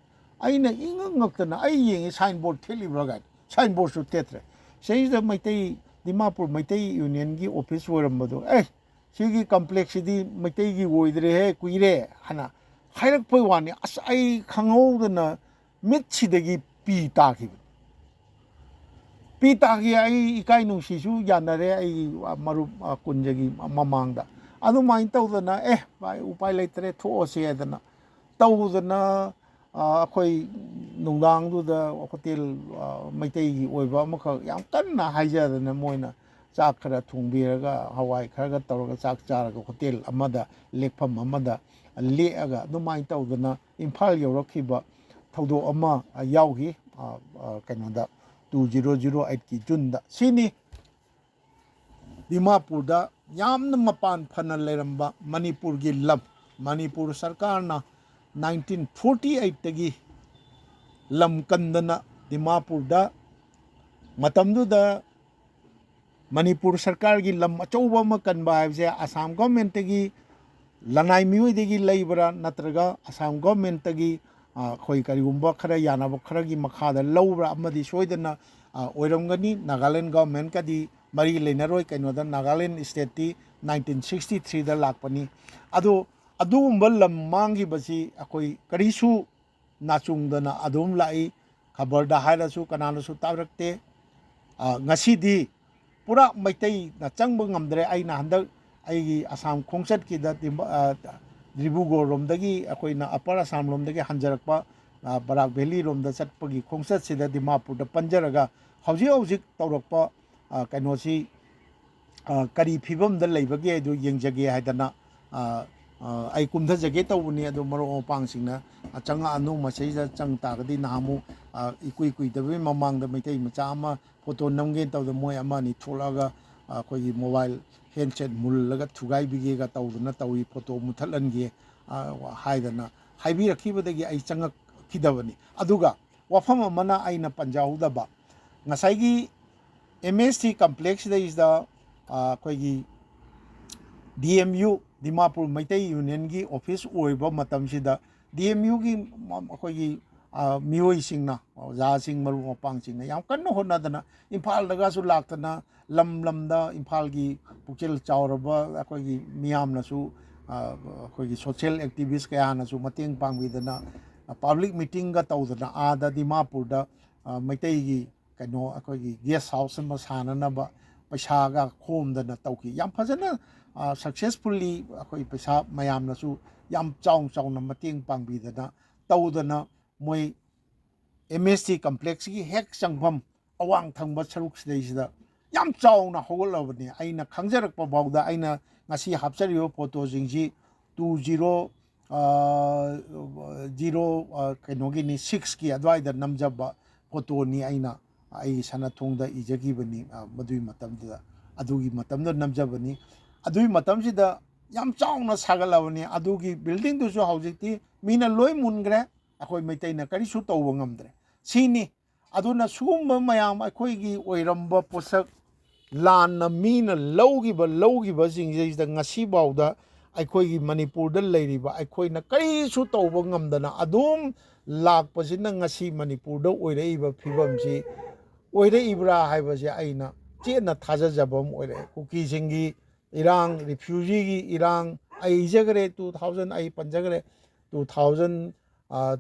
ꯑꯩꯅ ꯏꯉꯛ ꯉꯛꯇꯅ, ꯑꯩ ꯌꯦꯡꯉꯤ, ꯁꯥꯏꯟ ꯕꯣꯔꯗ ꯊꯦꯠꯂꯤꯕ꯭ꯔꯥ ꯀꯥꯏꯅ꯫ ꯁꯥꯏꯟ ꯕꯣꯔꯗꯁꯨ ꯊꯦꯠꯇ꯭ꯔꯦ꯫ ꯁꯤꯗꯩꯁꯤꯗ ꯃꯩꯇꯩ, ꯗꯤꯃꯥꯄꯨꯔ ꯃꯩꯇꯩ ꯌꯨꯅꯤꯌꯟꯒꯤ ꯑꯣꯐꯤꯁ ꯑꯣꯏꯔꯝꯕꯗꯣ, "ꯑꯦ, ꯁꯤꯒꯤ ꯀꯝꯄ꯭ꯂꯦꯛꯁꯁꯤꯗꯤ ꯃꯩꯇꯩꯒꯤ ꯑꯣꯏꯗ꯭ꯔꯦꯍꯦ, ꯀꯨꯏꯔꯦ" ꯍꯥꯏꯅ ꯍꯥꯏꯔꯛꯄꯩ ꯋꯥꯅꯤ꯫ ꯑꯁ, ꯑꯩ ꯈꯪꯍꯧꯗꯅ ꯃꯤꯠꯁꯤꯗꯒꯤ ꯄꯤ ꯇꯥꯈꯤꯕꯅꯤ꯫ ꯄꯤ ꯇꯥꯈꯤ꯫ ꯑꯩ ꯏꯀꯥꯏ ꯅꯨꯡꯁꯤꯁꯨ ꯌꯥꯅꯔꯦ ꯑꯩꯒꯤ ꯃꯔꯨꯞ, ꯑ, ꯀꯨꯟꯖꯒꯤ ꯃꯃꯥꯡꯗ꯫ ꯑꯗꯨꯃꯥꯏꯅ ꯇꯧꯗꯅ, "ꯑꯦ ꯚꯥꯏ, ꯎꯄꯥꯏ ꯂꯩꯇ꯭ꯔꯦ, ꯊꯣꯛꯑꯁꯦ" ꯍꯥꯏꯗꯅ ꯇꯧꯗꯅ, ꯑ, ꯑꯩꯈꯣꯏ ꯅꯨꯡꯗꯥꯡꯗꯨꯗ ꯍꯣꯇꯦꯜ, ꯑ, ꯃꯩꯇꯩꯒꯤ ꯑꯣꯏꯕ ꯑꯃꯈꯛ ꯌꯥꯝ ꯀꯟꯅ ꯍꯥꯏꯖꯗꯅ ꯃꯣꯏꯅ ꯆꯥꯛ ꯈꯔ ꯊꯣꯡꯕꯤꯔꯒ, ꯍꯋꯥꯏ ꯈꯔꯒ ꯇꯧꯔꯒ ꯆꯥꯛ ꯆꯥꯔꯒ ꯍꯣꯇꯦꯜ ꯑꯃꯗ, ꯂꯦꯛꯐꯝ ꯑꯃꯗ ꯂꯦꯛꯑꯒ ꯑꯗꯨꯃꯥꯏꯅ ꯇꯧꯗꯅ ꯏꯝꯐꯥꯜ ꯌꯧꯔꯛꯈꯤꯕ ꯊꯧꯗꯣꯛ ꯑꯃ, ꯑ, ꯌꯥꯎꯈꯤ, ꯑ, ꯑ, ꯀꯩꯅꯣꯗ, ꯇꯨ ꯖꯤꯔꯣ ꯖꯤꯔꯣ ꯑꯩꯠꯀꯤ ꯖꯨꯟꯗ꯫ ꯁꯤꯅꯤ ꯗꯤꯃꯥꯄꯨꯔꯗ ꯌꯥꯝꯅ ꯃꯄꯥꯟ ꯐꯅ ꯂꯩꯔꯝꯕ ꯃꯅꯤꯄꯨꯔꯒꯤ ꯂꯝ꯫ ꯃꯅꯤꯄꯨꯔ ꯁꯔꯀꯥꯔꯅ ꯅꯥꯏꯟꯇꯤꯟ ꯐꯣꯔꯇꯤ ꯑꯩꯠꯇꯒꯤ ꯂꯝ ꯀꯟꯗꯅ ꯗꯤꯃꯥꯄꯨꯔꯗ ꯃꯇꯝꯗꯨꯗ ꯃꯅꯤꯄꯨꯔ ꯁꯔꯀꯥꯔꯒꯤ ꯂꯝ ꯑꯆꯧꯕ ꯑꯃ ꯀꯟꯕ ꯍꯥꯏꯕꯁꯦ ꯑꯁꯥꯝ ꯒꯣꯔꯃꯦꯟꯇꯒꯤ ꯂꯅꯥꯏ ꯃꯤꯑꯣꯏꯗꯒꯤ ꯂꯩꯕ꯭ꯔꯥ, ꯅꯠꯇ꯭ꯔꯒ ꯑꯁꯥꯝ ꯒꯣꯔꯃꯦꯟꯇꯒꯤ, ꯑ, ꯑꯩꯈꯣꯏ ꯀꯔꯤꯒꯨꯝꯕ ꯈꯔ ꯌꯥꯅꯕ ꯈꯔꯒꯤ ꯃꯈꯥꯗ ꯂꯧꯕ꯭ꯔꯥ ꯑꯃꯗꯤ ꯁꯣꯏꯗꯅ, ꯑ, ꯑꯣꯏꯔꯝꯒꯅꯤ꯫ ꯅꯥꯒꯥꯂꯦꯟ ꯒꯣꯔꯃꯦꯟꯀꯗꯤ ꯃꯔꯤ ꯂꯩꯅꯔꯣꯏ꯫ ꯀꯩꯅꯣꯗ ꯅꯥꯒꯥꯂꯦꯟ ꯁ꯭ꯇꯦꯠꯇꯤ ꯅꯥꯏꯟꯇꯤꯟ ꯁꯤꯛꯁꯇꯤ ꯊ꯭ꯔꯤꯗ ꯂꯥꯛꯄꯅꯤ꯫ ꯑꯗꯣ ꯑꯗꯨꯒꯨꯝꯕ ꯂꯝ ꯃꯥꯡꯈꯤꯕꯁꯤ ꯑꯩꯈꯣꯏ ꯀꯔꯤꯁꯨ ꯅꯥꯆꯨꯡꯗꯅ ꯑꯗꯨꯝ ꯂꯥꯛꯏ꯫ ꯈꯕꯔꯗ ꯍꯥꯏꯔꯁꯨ ꯀꯅꯥꯅꯁꯨ ꯇꯥꯔꯛꯇꯦ꯫ ꯑ, ꯉꯁꯤꯗꯤ ꯄꯨꯔꯥ ꯃꯩꯇꯩꯅ ꯆꯪꯕ ꯉꯝꯗ꯭ꯔꯦ꯫ ꯑꯩꯅ ꯍꯟꯗꯛ ꯑꯩꯒꯤ ꯑꯁꯥꯝ ꯈꯣꯡꯆꯠꯀꯤꯗ ꯗꯤꯃꯥ-, ꯑ, ꯗꯤꯕ꯭ꯔꯨꯒꯔ ꯂꯣꯝꯗꯒꯤ, ꯑꯩꯈꯣꯏꯅ ꯑꯄꯔ ꯑꯁꯥꯝ ꯂꯣꯝꯗꯒꯤ ꯍꯟꯖꯔꯛꯄ, ꯑ, ꯕꯔꯥꯛ ꯚꯦꯂꯤ ꯂꯣꯝꯗ ꯆꯠꯄꯒꯤ ꯈꯣꯡꯆꯠꯁꯤꯗ ꯗꯤꯃꯥꯄꯨꯔꯗ ꯄꯟꯖꯔꯒ ꯍꯧꯖꯤꯛ ꯍꯧꯖꯤꯛ ꯇꯧꯔꯛꯄ, ꯑ, ꯀꯩꯅꯣꯁꯤ, ꯑ, ꯀꯔꯤ ꯐꯤꯕꯝꯗ ꯂꯩꯕꯒꯦ ꯍꯥꯏꯗꯨ ꯌꯦꯡꯖꯒꯦ ꯍꯥꯏꯗꯅ, ꯑ, ꯑ, ꯑꯩ ꯀꯨꯝꯊꯖꯒꯦ ꯇꯧꯕꯅꯤ꯫ ꯑꯗꯨ ꯃꯔꯨꯞ ꯃꯄꯥꯡꯁꯤꯡꯅ, ꯑ, ꯆꯪꯉꯛꯑꯅꯨ꯫ ꯃꯁꯤꯗ ꯆꯪ ꯇꯥꯔꯒꯗꯤ ꯅꯍꯥꯟꯃꯨꯛ, ꯑ, ꯏꯀꯨꯏ ꯀꯨꯏꯗꯕꯩ ꯃꯃꯥꯡꯗ ꯃꯩꯇꯩ ꯃꯆꯥ ꯑꯃ ꯐꯣꯇꯣ ꯅꯝꯒꯦꯅ ꯇꯧꯗꯅ ꯃꯣꯏ ꯑꯃ ꯑꯅꯤ ꯊꯣꯛꯂꯛꯑꯒ, ꯑ, ꯑꯩꯈꯣꯏꯒꯤ ꯃꯣꯕꯥꯏꯜ ꯍꯦꯟꯁꯦꯠ ꯃꯨꯜꯂꯒ ꯊꯨꯒꯥꯏꯕꯤꯒꯦꯒ ꯇꯧꯗꯅ ꯇꯧꯏ, ꯐꯣꯇꯣ ꯃꯨꯊꯠꯍꯟꯒꯦ, ꯑ, ꯍꯥꯏꯗꯅ ꯍꯥꯏꯕꯤꯔꯛꯈꯤꯕꯗꯒꯤ ꯑꯩ ꯆꯪꯉꯛꯈꯤꯗꯕꯅꯤ꯫ ꯑꯗꯨꯒ ꯋꯥꯐꯝ ꯑꯃꯅ ꯑꯩꯅ ꯄꯟꯖꯍꯧꯗꯕ, ꯉꯁꯥꯏꯒꯤ ꯑꯦꯝ ꯑꯦꯁ ꯇꯤ ꯀꯝꯄ꯭ꯂꯦꯛꯁꯁꯤꯗꯩꯁꯤꯗ, ꯑ, ꯑꯩꯈꯣꯏꯒꯤ D M U, Dimapur Meitei ꯌꯨꯅꯤꯌꯟꯒꯤ ꯑꯣꯐꯤꯁ ꯑꯣꯏꯕ ꯃꯇꯝꯁꯤꯗ ꯗꯤ ꯑꯦꯝ ꯌꯨꯒꯤ ꯃ-, ꯑꯩꯈꯣꯏꯒꯤ, ꯑ, ꯃꯤꯑꯣꯏꯁꯤꯡꯅ, ꯑꯣꯖꯥꯁꯤꯡ, ꯃꯔꯨꯞ ꯃꯄꯥꯡꯁꯤꯡꯅ ꯌꯥꯝ ꯀꯟꯅ ꯍꯣꯠꯅꯗꯅ ꯏꯝꯐꯥꯜꯗꯒꯁꯨ ꯂꯥꯛꯇꯅ ꯂꯝ ꯂꯝꯗ ꯏꯝꯐꯥꯜꯒꯤ ꯄꯨꯛꯆꯦꯜ ꯆꯥꯎꯔꯕ ꯑꯩꯈꯣꯏꯒꯤ ꯃꯤꯌꯥꯝꯅꯁꯨ, ꯑ, ꯑꯩꯈꯣꯏꯒꯤ ꯁꯣꯁꯤꯌꯦꯜ ꯑꯦꯛꯇꯤꯚꯤꯁ ꯀꯌꯥꯅꯁꯨ ꯃꯇꯦꯡ ꯄꯥꯡꯕꯤꯗꯅ, ꯑ, ꯄꯕ꯭ꯂꯤꯛ ꯃꯤꯇꯤꯡꯒ ꯇꯧꯗꯅ ꯑꯥꯗ ꯗꯤꯃꯥꯄꯨꯔꯗ, ꯑ, ꯃꯩꯇꯩꯒꯤ ꯀꯩꯅꯣ ꯑꯩꯈꯣꯏꯒꯤ ꯒꯦꯁ ꯍꯥꯎꯁ ꯑꯃ ꯁꯥꯅꯅꯕ ꯄꯩꯁꯥꯒ ꯈꯣꯝꯗꯅ ꯇꯧꯈꯤ꯫ ꯌꯥꯝ ꯐꯖꯅ, ꯑ, ꯁꯛꯁꯦꯁꯐꯨꯜꯂꯤ ꯑꯩꯈꯣꯏ ꯄꯩꯁꯥ ꯃꯌꯥꯝꯅꯁꯨ ꯌꯥꯝ ꯆꯥꯎ ꯆꯥꯎꯅ ꯃꯇꯦꯡ ꯄꯥꯡꯕꯤꯗꯅ ꯇꯧꯗꯅ ꯃꯣꯏ ꯑꯦꯝ ꯑꯦꯁ ꯇꯤ ꯀꯝꯄ꯭ꯂꯦꯛꯁꯀꯤ ꯍꯦꯛ ꯆꯪꯐꯝ ꯑꯋꯥꯡ ꯊꯪꯕ ꯁꯔꯨꯛꯁꯤꯗꯩꯁꯤꯗ ꯌꯥꯝ ꯆꯥꯎꯅ ꯍꯧꯒꯠꯂꯕꯅꯤ꯫ ꯑꯩꯅ ꯈꯪꯖꯔꯛꯄ ꯐꯥꯎꯗ ꯑꯩꯅ ꯉꯁꯤ ꯍꯥꯞꯆꯔꯤꯕ ꯐꯣꯇꯣꯁꯤꯡꯁꯤ ꯇꯨ ꯖꯤꯔꯣ, ꯑ, ꯖꯤꯔꯣ, ꯑ, ꯀꯩꯅꯣꯒꯤꯅꯤ, ꯁꯤꯛꯁꯀꯤ ꯑꯗꯨꯋꯥꯏꯗ ꯅꯝꯖꯕ ꯐꯣꯇꯣꯅꯤ꯫ ꯑꯩꯅ ꯑꯩꯒꯤ ꯁꯅꯥꯊꯣꯡꯗ ꯏꯖꯈꯤꯕꯅꯤ, ꯑ, ꯃꯗꯨꯒꯤ ꯃꯇꯝꯗꯨꯗ, ꯑꯗꯨꯒꯤ ꯃꯇꯝꯗ ꯅꯝꯖꯕꯅꯤ꯫ ꯑꯗꯨꯒꯤ ꯃꯇꯝꯁꯤꯗ ꯌꯥꯝ ꯆꯥꯎꯅ ꯁꯥꯒꯠꯂꯕꯅꯤ꯫ ꯑꯗꯨꯒꯤ ꯕꯤꯜꯗꯤꯡꯗꯨꯁꯨ ꯍꯧꯖꯤꯛꯇꯤ ꯃꯤꯅ ꯂꯣꯏ ꯃꯨꯟꯈ꯭ꯔꯦ꯫ ꯑꯩꯈꯣꯏ ꯃꯩꯇꯩꯅ ꯀꯔꯤꯁꯨ ꯇꯧꯕ ꯉꯝꯗ꯭ꯔꯦ꯫ ꯁꯤꯅꯤ꯫ ꯑꯗꯨꯅ ꯁꯤꯒꯨꯝꯕ ꯃꯌꯥꯝ ꯑꯩꯈꯣꯏꯒꯤ ꯑꯣꯏꯔꯝꯕ ꯄꯣꯠꯁꯛ ꯂꯥꯟꯅ ꯃꯤꯅ ꯂꯧꯈꯤꯕ, ꯂꯧꯈꯤꯕꯁꯤꯡꯁꯤꯗ ꯉꯁꯤꯐꯥꯎꯗ ꯑꯩꯈꯣꯏꯒꯤ ꯃꯅꯤꯄꯨꯔꯗ ꯂꯩꯔꯤꯕ ꯑꯩꯈꯣꯏꯅ ꯀꯔꯤꯁꯨ ꯇꯧꯕ ꯉꯝꯗꯅ ꯑꯗꯨꯝ ꯂꯥꯛꯄꯁꯤꯅ ꯉꯁꯤ ꯃꯅꯤꯄꯨꯔꯗ ꯑꯣꯏꯔꯛꯏꯕ ꯐꯤꯕꯝꯁꯤ ꯑꯣꯏꯔꯛꯏꯕ꯭ꯔꯥ ꯍꯥꯏꯕꯁꯦ ꯑꯩꯅ ꯆꯦꯠꯅ ꯊꯥꯖꯖꯕ ꯑꯃ ꯑꯣꯏꯔꯛꯑꯦ꯫ ꯀꯨꯀꯤꯁꯤꯡꯒꯤ ꯏꯔꯥꯡ, ꯔꯤꯐ꯭ꯌꯨꯖꯤꯒꯤ ꯏꯔꯥꯡ, ꯑꯩ ꯏꯖꯈ꯭ꯔꯦ, ꯇꯨ ꯊꯥꯎꯖꯟ, ꯑꯩ ꯄꯟꯖꯈ꯭ꯔꯦ, ꯇꯨ ꯊꯥꯎꯖꯟ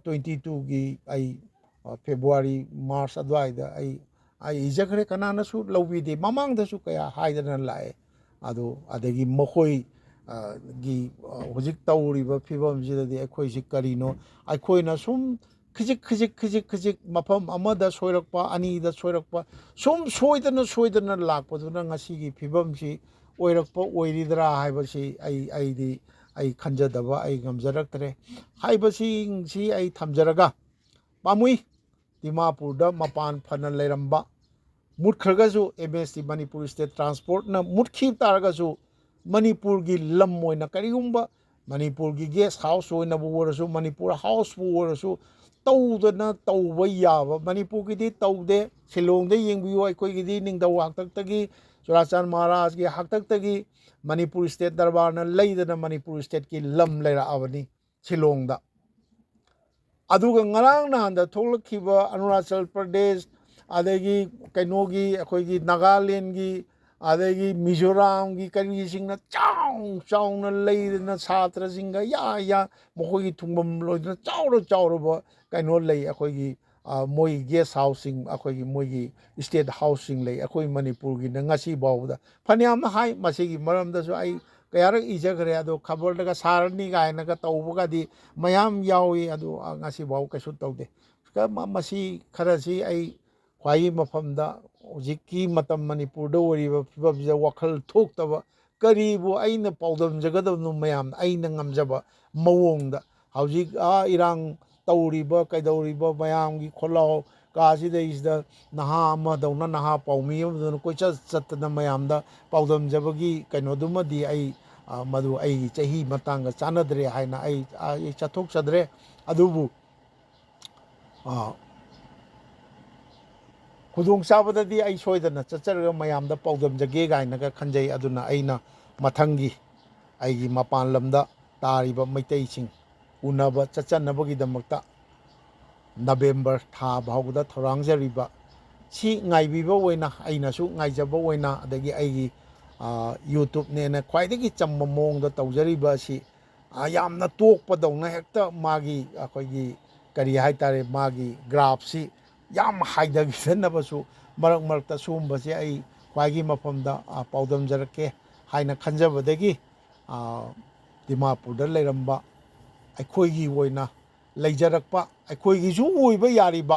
ꯇ꯭ꯋꯦꯟꯇꯤ ꯇꯨꯒꯤ ꯑꯩ, ꯑ, ꯐꯦꯕ꯭ꯔꯨꯋꯥꯔꯤ, ꯃꯥꯔꯆ ꯑꯗꯨꯋꯥꯏꯗ ꯑꯩ, ꯑꯩ ꯏꯖꯈ꯭ꯔꯦ, ꯀꯅꯥꯅꯁꯨ ꯂꯧꯕꯤꯗꯦ꯫ ꯃꯃꯥꯡꯗꯁꯨ ꯀꯌꯥ ꯍꯥꯏꯗꯅ ꯂꯥꯛꯑꯦ꯫ ꯑꯗꯣ ꯑꯗꯒꯤ ꯃꯈꯣꯏ, ꯑ, ꯒꯤ, ꯑ, ꯍꯧꯖꯤꯛ ꯇꯧꯔꯤꯕ ꯐꯤꯕꯝꯁꯤꯗꯗꯤ ꯑꯩꯈꯣꯏꯁꯤ ꯀꯔꯤꯅꯣ? ꯑꯩꯈꯣꯏꯅ ꯁꯨꯝ ꯈꯤꯖꯤꯛ ꯈꯤꯖꯤꯛ ꯈꯤꯖꯤꯛ ꯈꯤꯖꯤꯛ ꯃꯐꯝ ꯑꯃꯗ ꯁꯣꯏꯔꯛꯄ, ꯑꯅꯤꯗ ꯁꯣꯏꯔꯛꯄ, ꯁꯨꯝ ꯁꯣꯏꯗꯅ ꯁꯣꯏꯗꯅ ꯂꯥꯛꯄꯗꯨꯅ ꯉꯁꯤꯒꯤ ꯐꯤꯕꯝꯁꯤ ꯑꯣꯏꯔꯛꯄ ꯑꯣꯏꯔꯤꯗ꯭ꯔꯥ ꯍꯥꯏꯕꯁꯤ ꯑꯩ, ꯑꯩꯗꯤ ꯑꯩ ꯈꯟꯖꯗꯕ ꯑꯩ ꯉꯝꯖꯔꯛꯇ꯭ꯔꯦ꯫ ꯍꯥꯏꯕꯁꯤꯡꯁꯤ ꯑꯩ ꯊꯝꯖꯔꯒ, ꯄꯥꯝꯃꯨꯏ, ꯗꯤꯃꯥꯄꯨꯔꯗ ꯃꯄꯥꯟ ꯐꯅ ꯂꯩꯔꯝꯕ, ꯃꯨꯠꯈ꯭ꯔꯒꯁꯨ, M S T Manipur state ꯇ꯭ꯔꯥꯟꯁꯄꯣꯔꯠꯅ ꯃꯨꯠꯈꯤꯕ ꯇꯥꯔꯒꯁꯨ, ꯃꯅꯤꯄꯨꯔꯒꯤ ꯂꯝ ꯑꯣꯏꯅ ꯀꯔꯤꯒꯨꯝꯕ ꯃꯅꯤꯄꯨꯔꯒꯤ ꯒꯦꯁ ꯍꯥꯎꯁ ꯑꯣꯏꯅꯕꯨ ꯑꯣꯏꯔꯁꯨ, ꯃꯅꯤꯄꯨꯔ ꯍꯥꯎꯁꯄꯨ ꯑꯣꯏꯔꯁꯨ, ꯇꯧꯗꯅ ꯇꯧꯕ ꯌꯥꯕ, ꯃꯅꯤꯄꯨꯔꯒꯤꯗꯤ ꯇꯧꯗꯦ꯫ ꯁꯤꯂꯣꯡꯗ ꯌꯦꯡꯕꯤꯌꯨ, ꯑꯩꯈꯣꯏꯒꯤꯗꯤ ꯅꯤꯡꯊꯧ ꯍꯥꯛꯇꯛꯇꯒꯤ, ꯆꯨꯔꯥꯆꯥꯟ ꯃꯍꯥꯔꯥꯖꯒꯤ ꯍꯥꯛꯇꯛꯇꯒꯤ ꯃꯅꯤꯄꯨꯔ ꯁ꯭ꯇꯦꯠ ꯗꯔꯕꯥꯔꯅ ꯂꯩꯗꯅ ꯃꯅꯤꯄꯨꯔ ꯁ꯭ꯇꯦꯠꯀꯤ ꯂꯝ ꯂꯩꯔꯛꯑꯕꯅꯤ ꯁꯤꯂꯣꯡꯗ꯫ ꯑꯗꯨꯒ ꯉꯔꯥꯡ ꯅꯍꯥꯟꯗ ꯊꯣꯛꯂꯛꯈꯤꯕ ꯑꯔꯨꯅꯥꯆꯜ ꯄ꯭ꯔꯗꯦꯁ, ꯑꯗꯒꯤ ꯀꯩꯅꯣꯒꯤ, ꯑꯩꯈꯣꯏꯒꯤ ꯅꯥꯒꯥꯂꯦꯟꯒꯤ, ꯑꯗꯒꯤ ꯃꯤꯖꯣꯔꯥꯝꯒꯤ ꯀꯔꯤꯁꯤꯡꯅ ꯆꯥꯎ ꯆꯥꯎꯅ ꯂꯩꯗꯅ ꯁꯥꯇ꯭ꯔꯁꯤꯡꯒ ꯌꯥ ꯌꯥ ꯃꯈꯣꯏꯒꯤ ꯊꯨꯡꯐꯝ ꯂꯣꯏꯗꯅ ꯆꯥꯎꯔ ꯆꯥꯎꯔꯕ ꯀꯩꯅꯣ ꯂꯩ꯫ ꯑꯩꯈꯣꯏꯒꯤ, ꯑ, ꯃꯣꯏ ꯒꯦꯁ ꯍꯥꯎꯁꯁꯤꯡ, ꯑꯩꯈꯣꯏꯒꯤ ꯃꯣꯏꯒꯤ ꯁ꯭ꯇꯦꯠ ꯍꯥꯎꯁꯁꯤꯡ ꯂꯩ꯫ ꯑꯩꯈꯣꯏ ꯃꯅꯤꯄꯨꯔꯒꯤꯅ ꯉꯁꯤ ꯐꯥꯎꯕꯗ ꯐꯅꯌꯥꯝ ꯍꯥꯏ, ꯃꯁꯤꯒꯤ ꯃꯔꯝꯗꯁꯨ ꯑꯩ ꯀꯌꯥꯔꯛ ꯏꯖꯈ꯭ꯔꯦ꯫ ꯑꯗꯣ ꯈꯕꯔꯗꯒ ꯁꯥꯔꯅꯤ ꯀꯥꯏꯅꯒ ꯇꯧꯕꯒꯗꯤ ꯃꯌꯥꯝ ꯌꯥꯎꯏ꯫ ꯑꯗꯨ, ꯑ, ꯉꯁꯤꯐꯥꯎ ꯀꯩꯁꯨ ꯇꯧꯗꯦ꯫ ꯀ-, ꯃ-, ꯃꯁꯤ ꯈꯔꯁꯤ ꯑꯩ ꯈ꯭ꯋꯥꯏꯒꯤ ꯃꯐꯝꯗ ꯍꯧꯖꯤꯛꯀꯤ ꯃꯇꯝ ꯃꯅꯤꯄꯨꯔꯗ ꯑꯣꯏꯔꯤꯕ ꯐꯤꯕꯝꯁꯤꯗ ꯋꯥꯈꯜ ꯊꯣꯛꯇꯕ, ꯀꯔꯤꯕꯨ ꯑꯩꯅ ꯄꯥꯎꯗꯝꯖꯒꯗꯕꯅꯣ ꯃꯌꯥꯝꯗ ꯑꯩꯅ ꯉꯝꯖꯕ ꯃꯑꯣꯡꯗ ꯍꯧꯖꯤꯛ, ꯑꯥ, ꯏꯔꯥꯡ ꯇꯧꯔꯤꯕ, ꯀꯩꯗꯧꯔꯤꯕ ꯃꯌꯥꯝꯒꯤ ꯈꯣꯜꯂꯥꯎ ꯀꯥꯁꯤꯗꯩꯁꯤꯗ ꯅꯍꯥ ꯑꯃꯗꯧꯅ, ꯅꯍꯥ ꯄꯥꯎꯃꯤ ꯑꯃꯗꯧꯅ ꯀꯣꯏꯆꯠ ꯆꯠꯇꯅ ꯃꯌꯥꯝꯗ ꯄꯥꯎꯗꯝꯖꯕꯒꯤ ꯀꯩꯅꯣꯗꯨꯃꯗꯤ ꯑꯩ, ꯑ, ꯃꯗꯨ ꯑꯩꯒꯤ ꯆꯍꯤ ꯃꯇꯥꯡꯒ ꯆꯥꯟꯅꯗ꯭ꯔꯦ ꯍꯥꯏꯅ ꯑꯩ, ꯑ, ꯑꯩ ꯆꯠꯊꯣꯛꯆꯗ꯭ꯔꯦ꯫ ꯑꯗꯨꯕꯨ, ꯑ, ꯈꯨꯗꯣꯡꯆꯥꯕꯗꯗꯤ ꯑꯩ ꯁꯣꯏꯗꯅ ꯆꯠꯆꯔꯒ ꯃꯌꯥꯝꯗ ꯄꯥꯎꯗꯝꯖꯒꯦ ꯀꯥꯏꯅꯒ ꯈꯟꯖꯩ꯫ ꯑꯗꯨꯅ ꯑꯩꯅ ꯃꯊꯪꯒꯤ ꯑꯩꯒꯤ ꯃꯄꯥꯟ ꯂꯝꯗ ꯇꯥꯔꯤꯕ ꯃꯩꯇꯩꯁꯤꯡ ꯎꯅꯕ ꯆꯠꯆꯅꯕꯒꯤꯗꯃꯛꯇ ꯅꯕꯦꯝꯕꯔ ꯊꯥ ꯐꯥꯎꯕꯗ ꯊꯧꯔꯥꯡꯖꯔꯤꯕ ꯁꯤ ꯉꯥꯏꯕꯤꯕ ꯑꯣꯏꯅ, ꯑꯩꯅꯁꯨ ꯉꯥꯏꯖꯕ ꯑꯣꯏꯅ, ꯑꯗꯒꯤ ꯑꯩꯒꯤ ꯌꯨꯇ꯭ꯌꯨꯕꯅꯦꯅ ꯈ꯭ꯋꯥꯏꯗꯒꯤ ꯆꯝꯕ ꯃꯑꯣꯡꯗ ꯇꯧꯖꯔꯤꯕ ꯑꯁꯤ ꯌꯥꯝꯅ ꯇꯣꯛꯄꯗꯧꯅ ꯍꯦꯛꯇ ꯃꯥꯒꯤ ꯑꯩꯈꯣꯏꯒꯤ ꯀꯔꯤ ꯍꯥꯏꯇꯥꯔꯦ, ꯃꯥꯒꯤ ꯒ꯭ꯔꯥꯐꯁꯤ ꯌꯥꯝ ꯍꯥꯏꯊꯈꯤꯗꯅꯕꯁꯨ ꯃꯔꯛ ꯃꯔꯛꯇ ꯁꯤꯒꯨꯝꯕꯁꯦ ꯑꯩ ꯈ꯭ꯋꯥꯏꯒꯤ ꯃꯐꯝꯗ ꯄꯥꯎꯗꯝꯖꯔꯛꯀꯦ ꯍꯥꯏꯅ ꯈꯟꯖꯕꯗꯒꯤ ꯗꯤꯃꯥꯄꯨꯔꯗ ꯂꯩꯔꯝꯕ ꯑꯩꯈꯣꯏꯒꯤ ꯑꯣꯏꯅ ꯂꯩꯖꯔꯛꯄ, ꯑꯩꯈꯣꯏꯒꯤꯁꯨ ꯑꯣꯏꯕ ꯌꯥꯔꯤꯕ,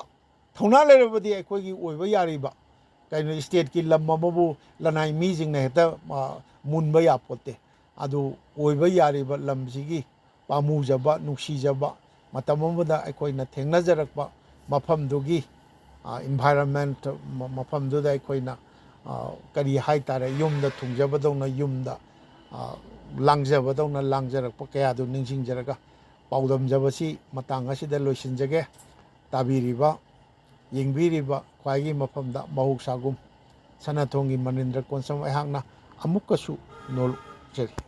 ꯊꯧꯅꯥ ꯂꯩꯔꯕꯗꯤ ꯑꯩꯈꯣꯏꯒꯤ ꯑꯣꯏꯕ ꯌꯥꯔꯤꯕ, ꯀꯩꯅꯣ, ꯏꯁꯇꯦꯠꯀꯤ ꯂꯝ ꯑꯃꯕꯨ ꯂꯅꯥꯏ ꯃꯤꯁꯤꯡꯅ ꯍꯦꯛꯇ ꯃꯨꯟꯕ ꯌꯥꯄꯣꯠꯇꯦ꯫ ꯑꯗꯨ ꯑꯣꯏꯕ ꯌꯥꯔꯤꯕ ꯂꯝꯁꯤꯒꯤ ꯄꯥꯝꯃꯨꯖꯕ, ꯅꯨꯡꯁꯤꯖꯕ, ꯃꯇꯝ ꯑꯃꯗ ꯑꯩꯈꯣꯏꯅ ꯊꯦꯡꯅꯖꯔꯛꯄ ꯃꯐꯝꯗꯨꯒꯤ ꯏꯟꯚꯥꯏꯔꯟꯃꯦꯟꯠ, ꯃꯐꯝꯗꯨꯗ ꯑꯩꯈꯣꯏꯅ ꯀꯔꯤ ꯍꯥꯏ ꯇꯥꯔꯦ, ꯌꯨꯝꯗ ꯊꯨꯡꯖꯕꯗꯧꯅ, ꯌꯨꯝꯗ ꯂꯥꯡꯖꯕꯗꯧꯅ ꯂꯥꯡꯖꯔꯛꯄ ꯀꯌꯥꯗꯨ ꯅꯤꯡꯁꯤꯡꯖꯔꯒ ꯄꯥꯎꯗꯝꯖꯕꯁꯤ ꯃꯇꯥꯡ ꯑꯁꯤꯗ ꯂꯣꯏꯁꯤꯟꯖꯒꯦ꯫ ꯇꯥꯕꯤꯔꯤꯕ, ꯌꯦꯡꯕꯤꯔꯤꯕ ꯈ꯭ꯋꯥꯏꯒꯤ ꯃꯐꯝꯗ ꯃꯍꯧꯁꯥꯒꯨꯝ ꯁꯅꯥꯊꯣꯡꯒꯤ ꯃꯅꯤꯟꯗ꯭ꯔ ꯀꯣꯟꯁꯝ ꯑꯩꯍꯥꯛꯅ ꯑꯃꯨꯛꯀꯁꯨ ꯅꯣꯜꯖꯔꯤ꯫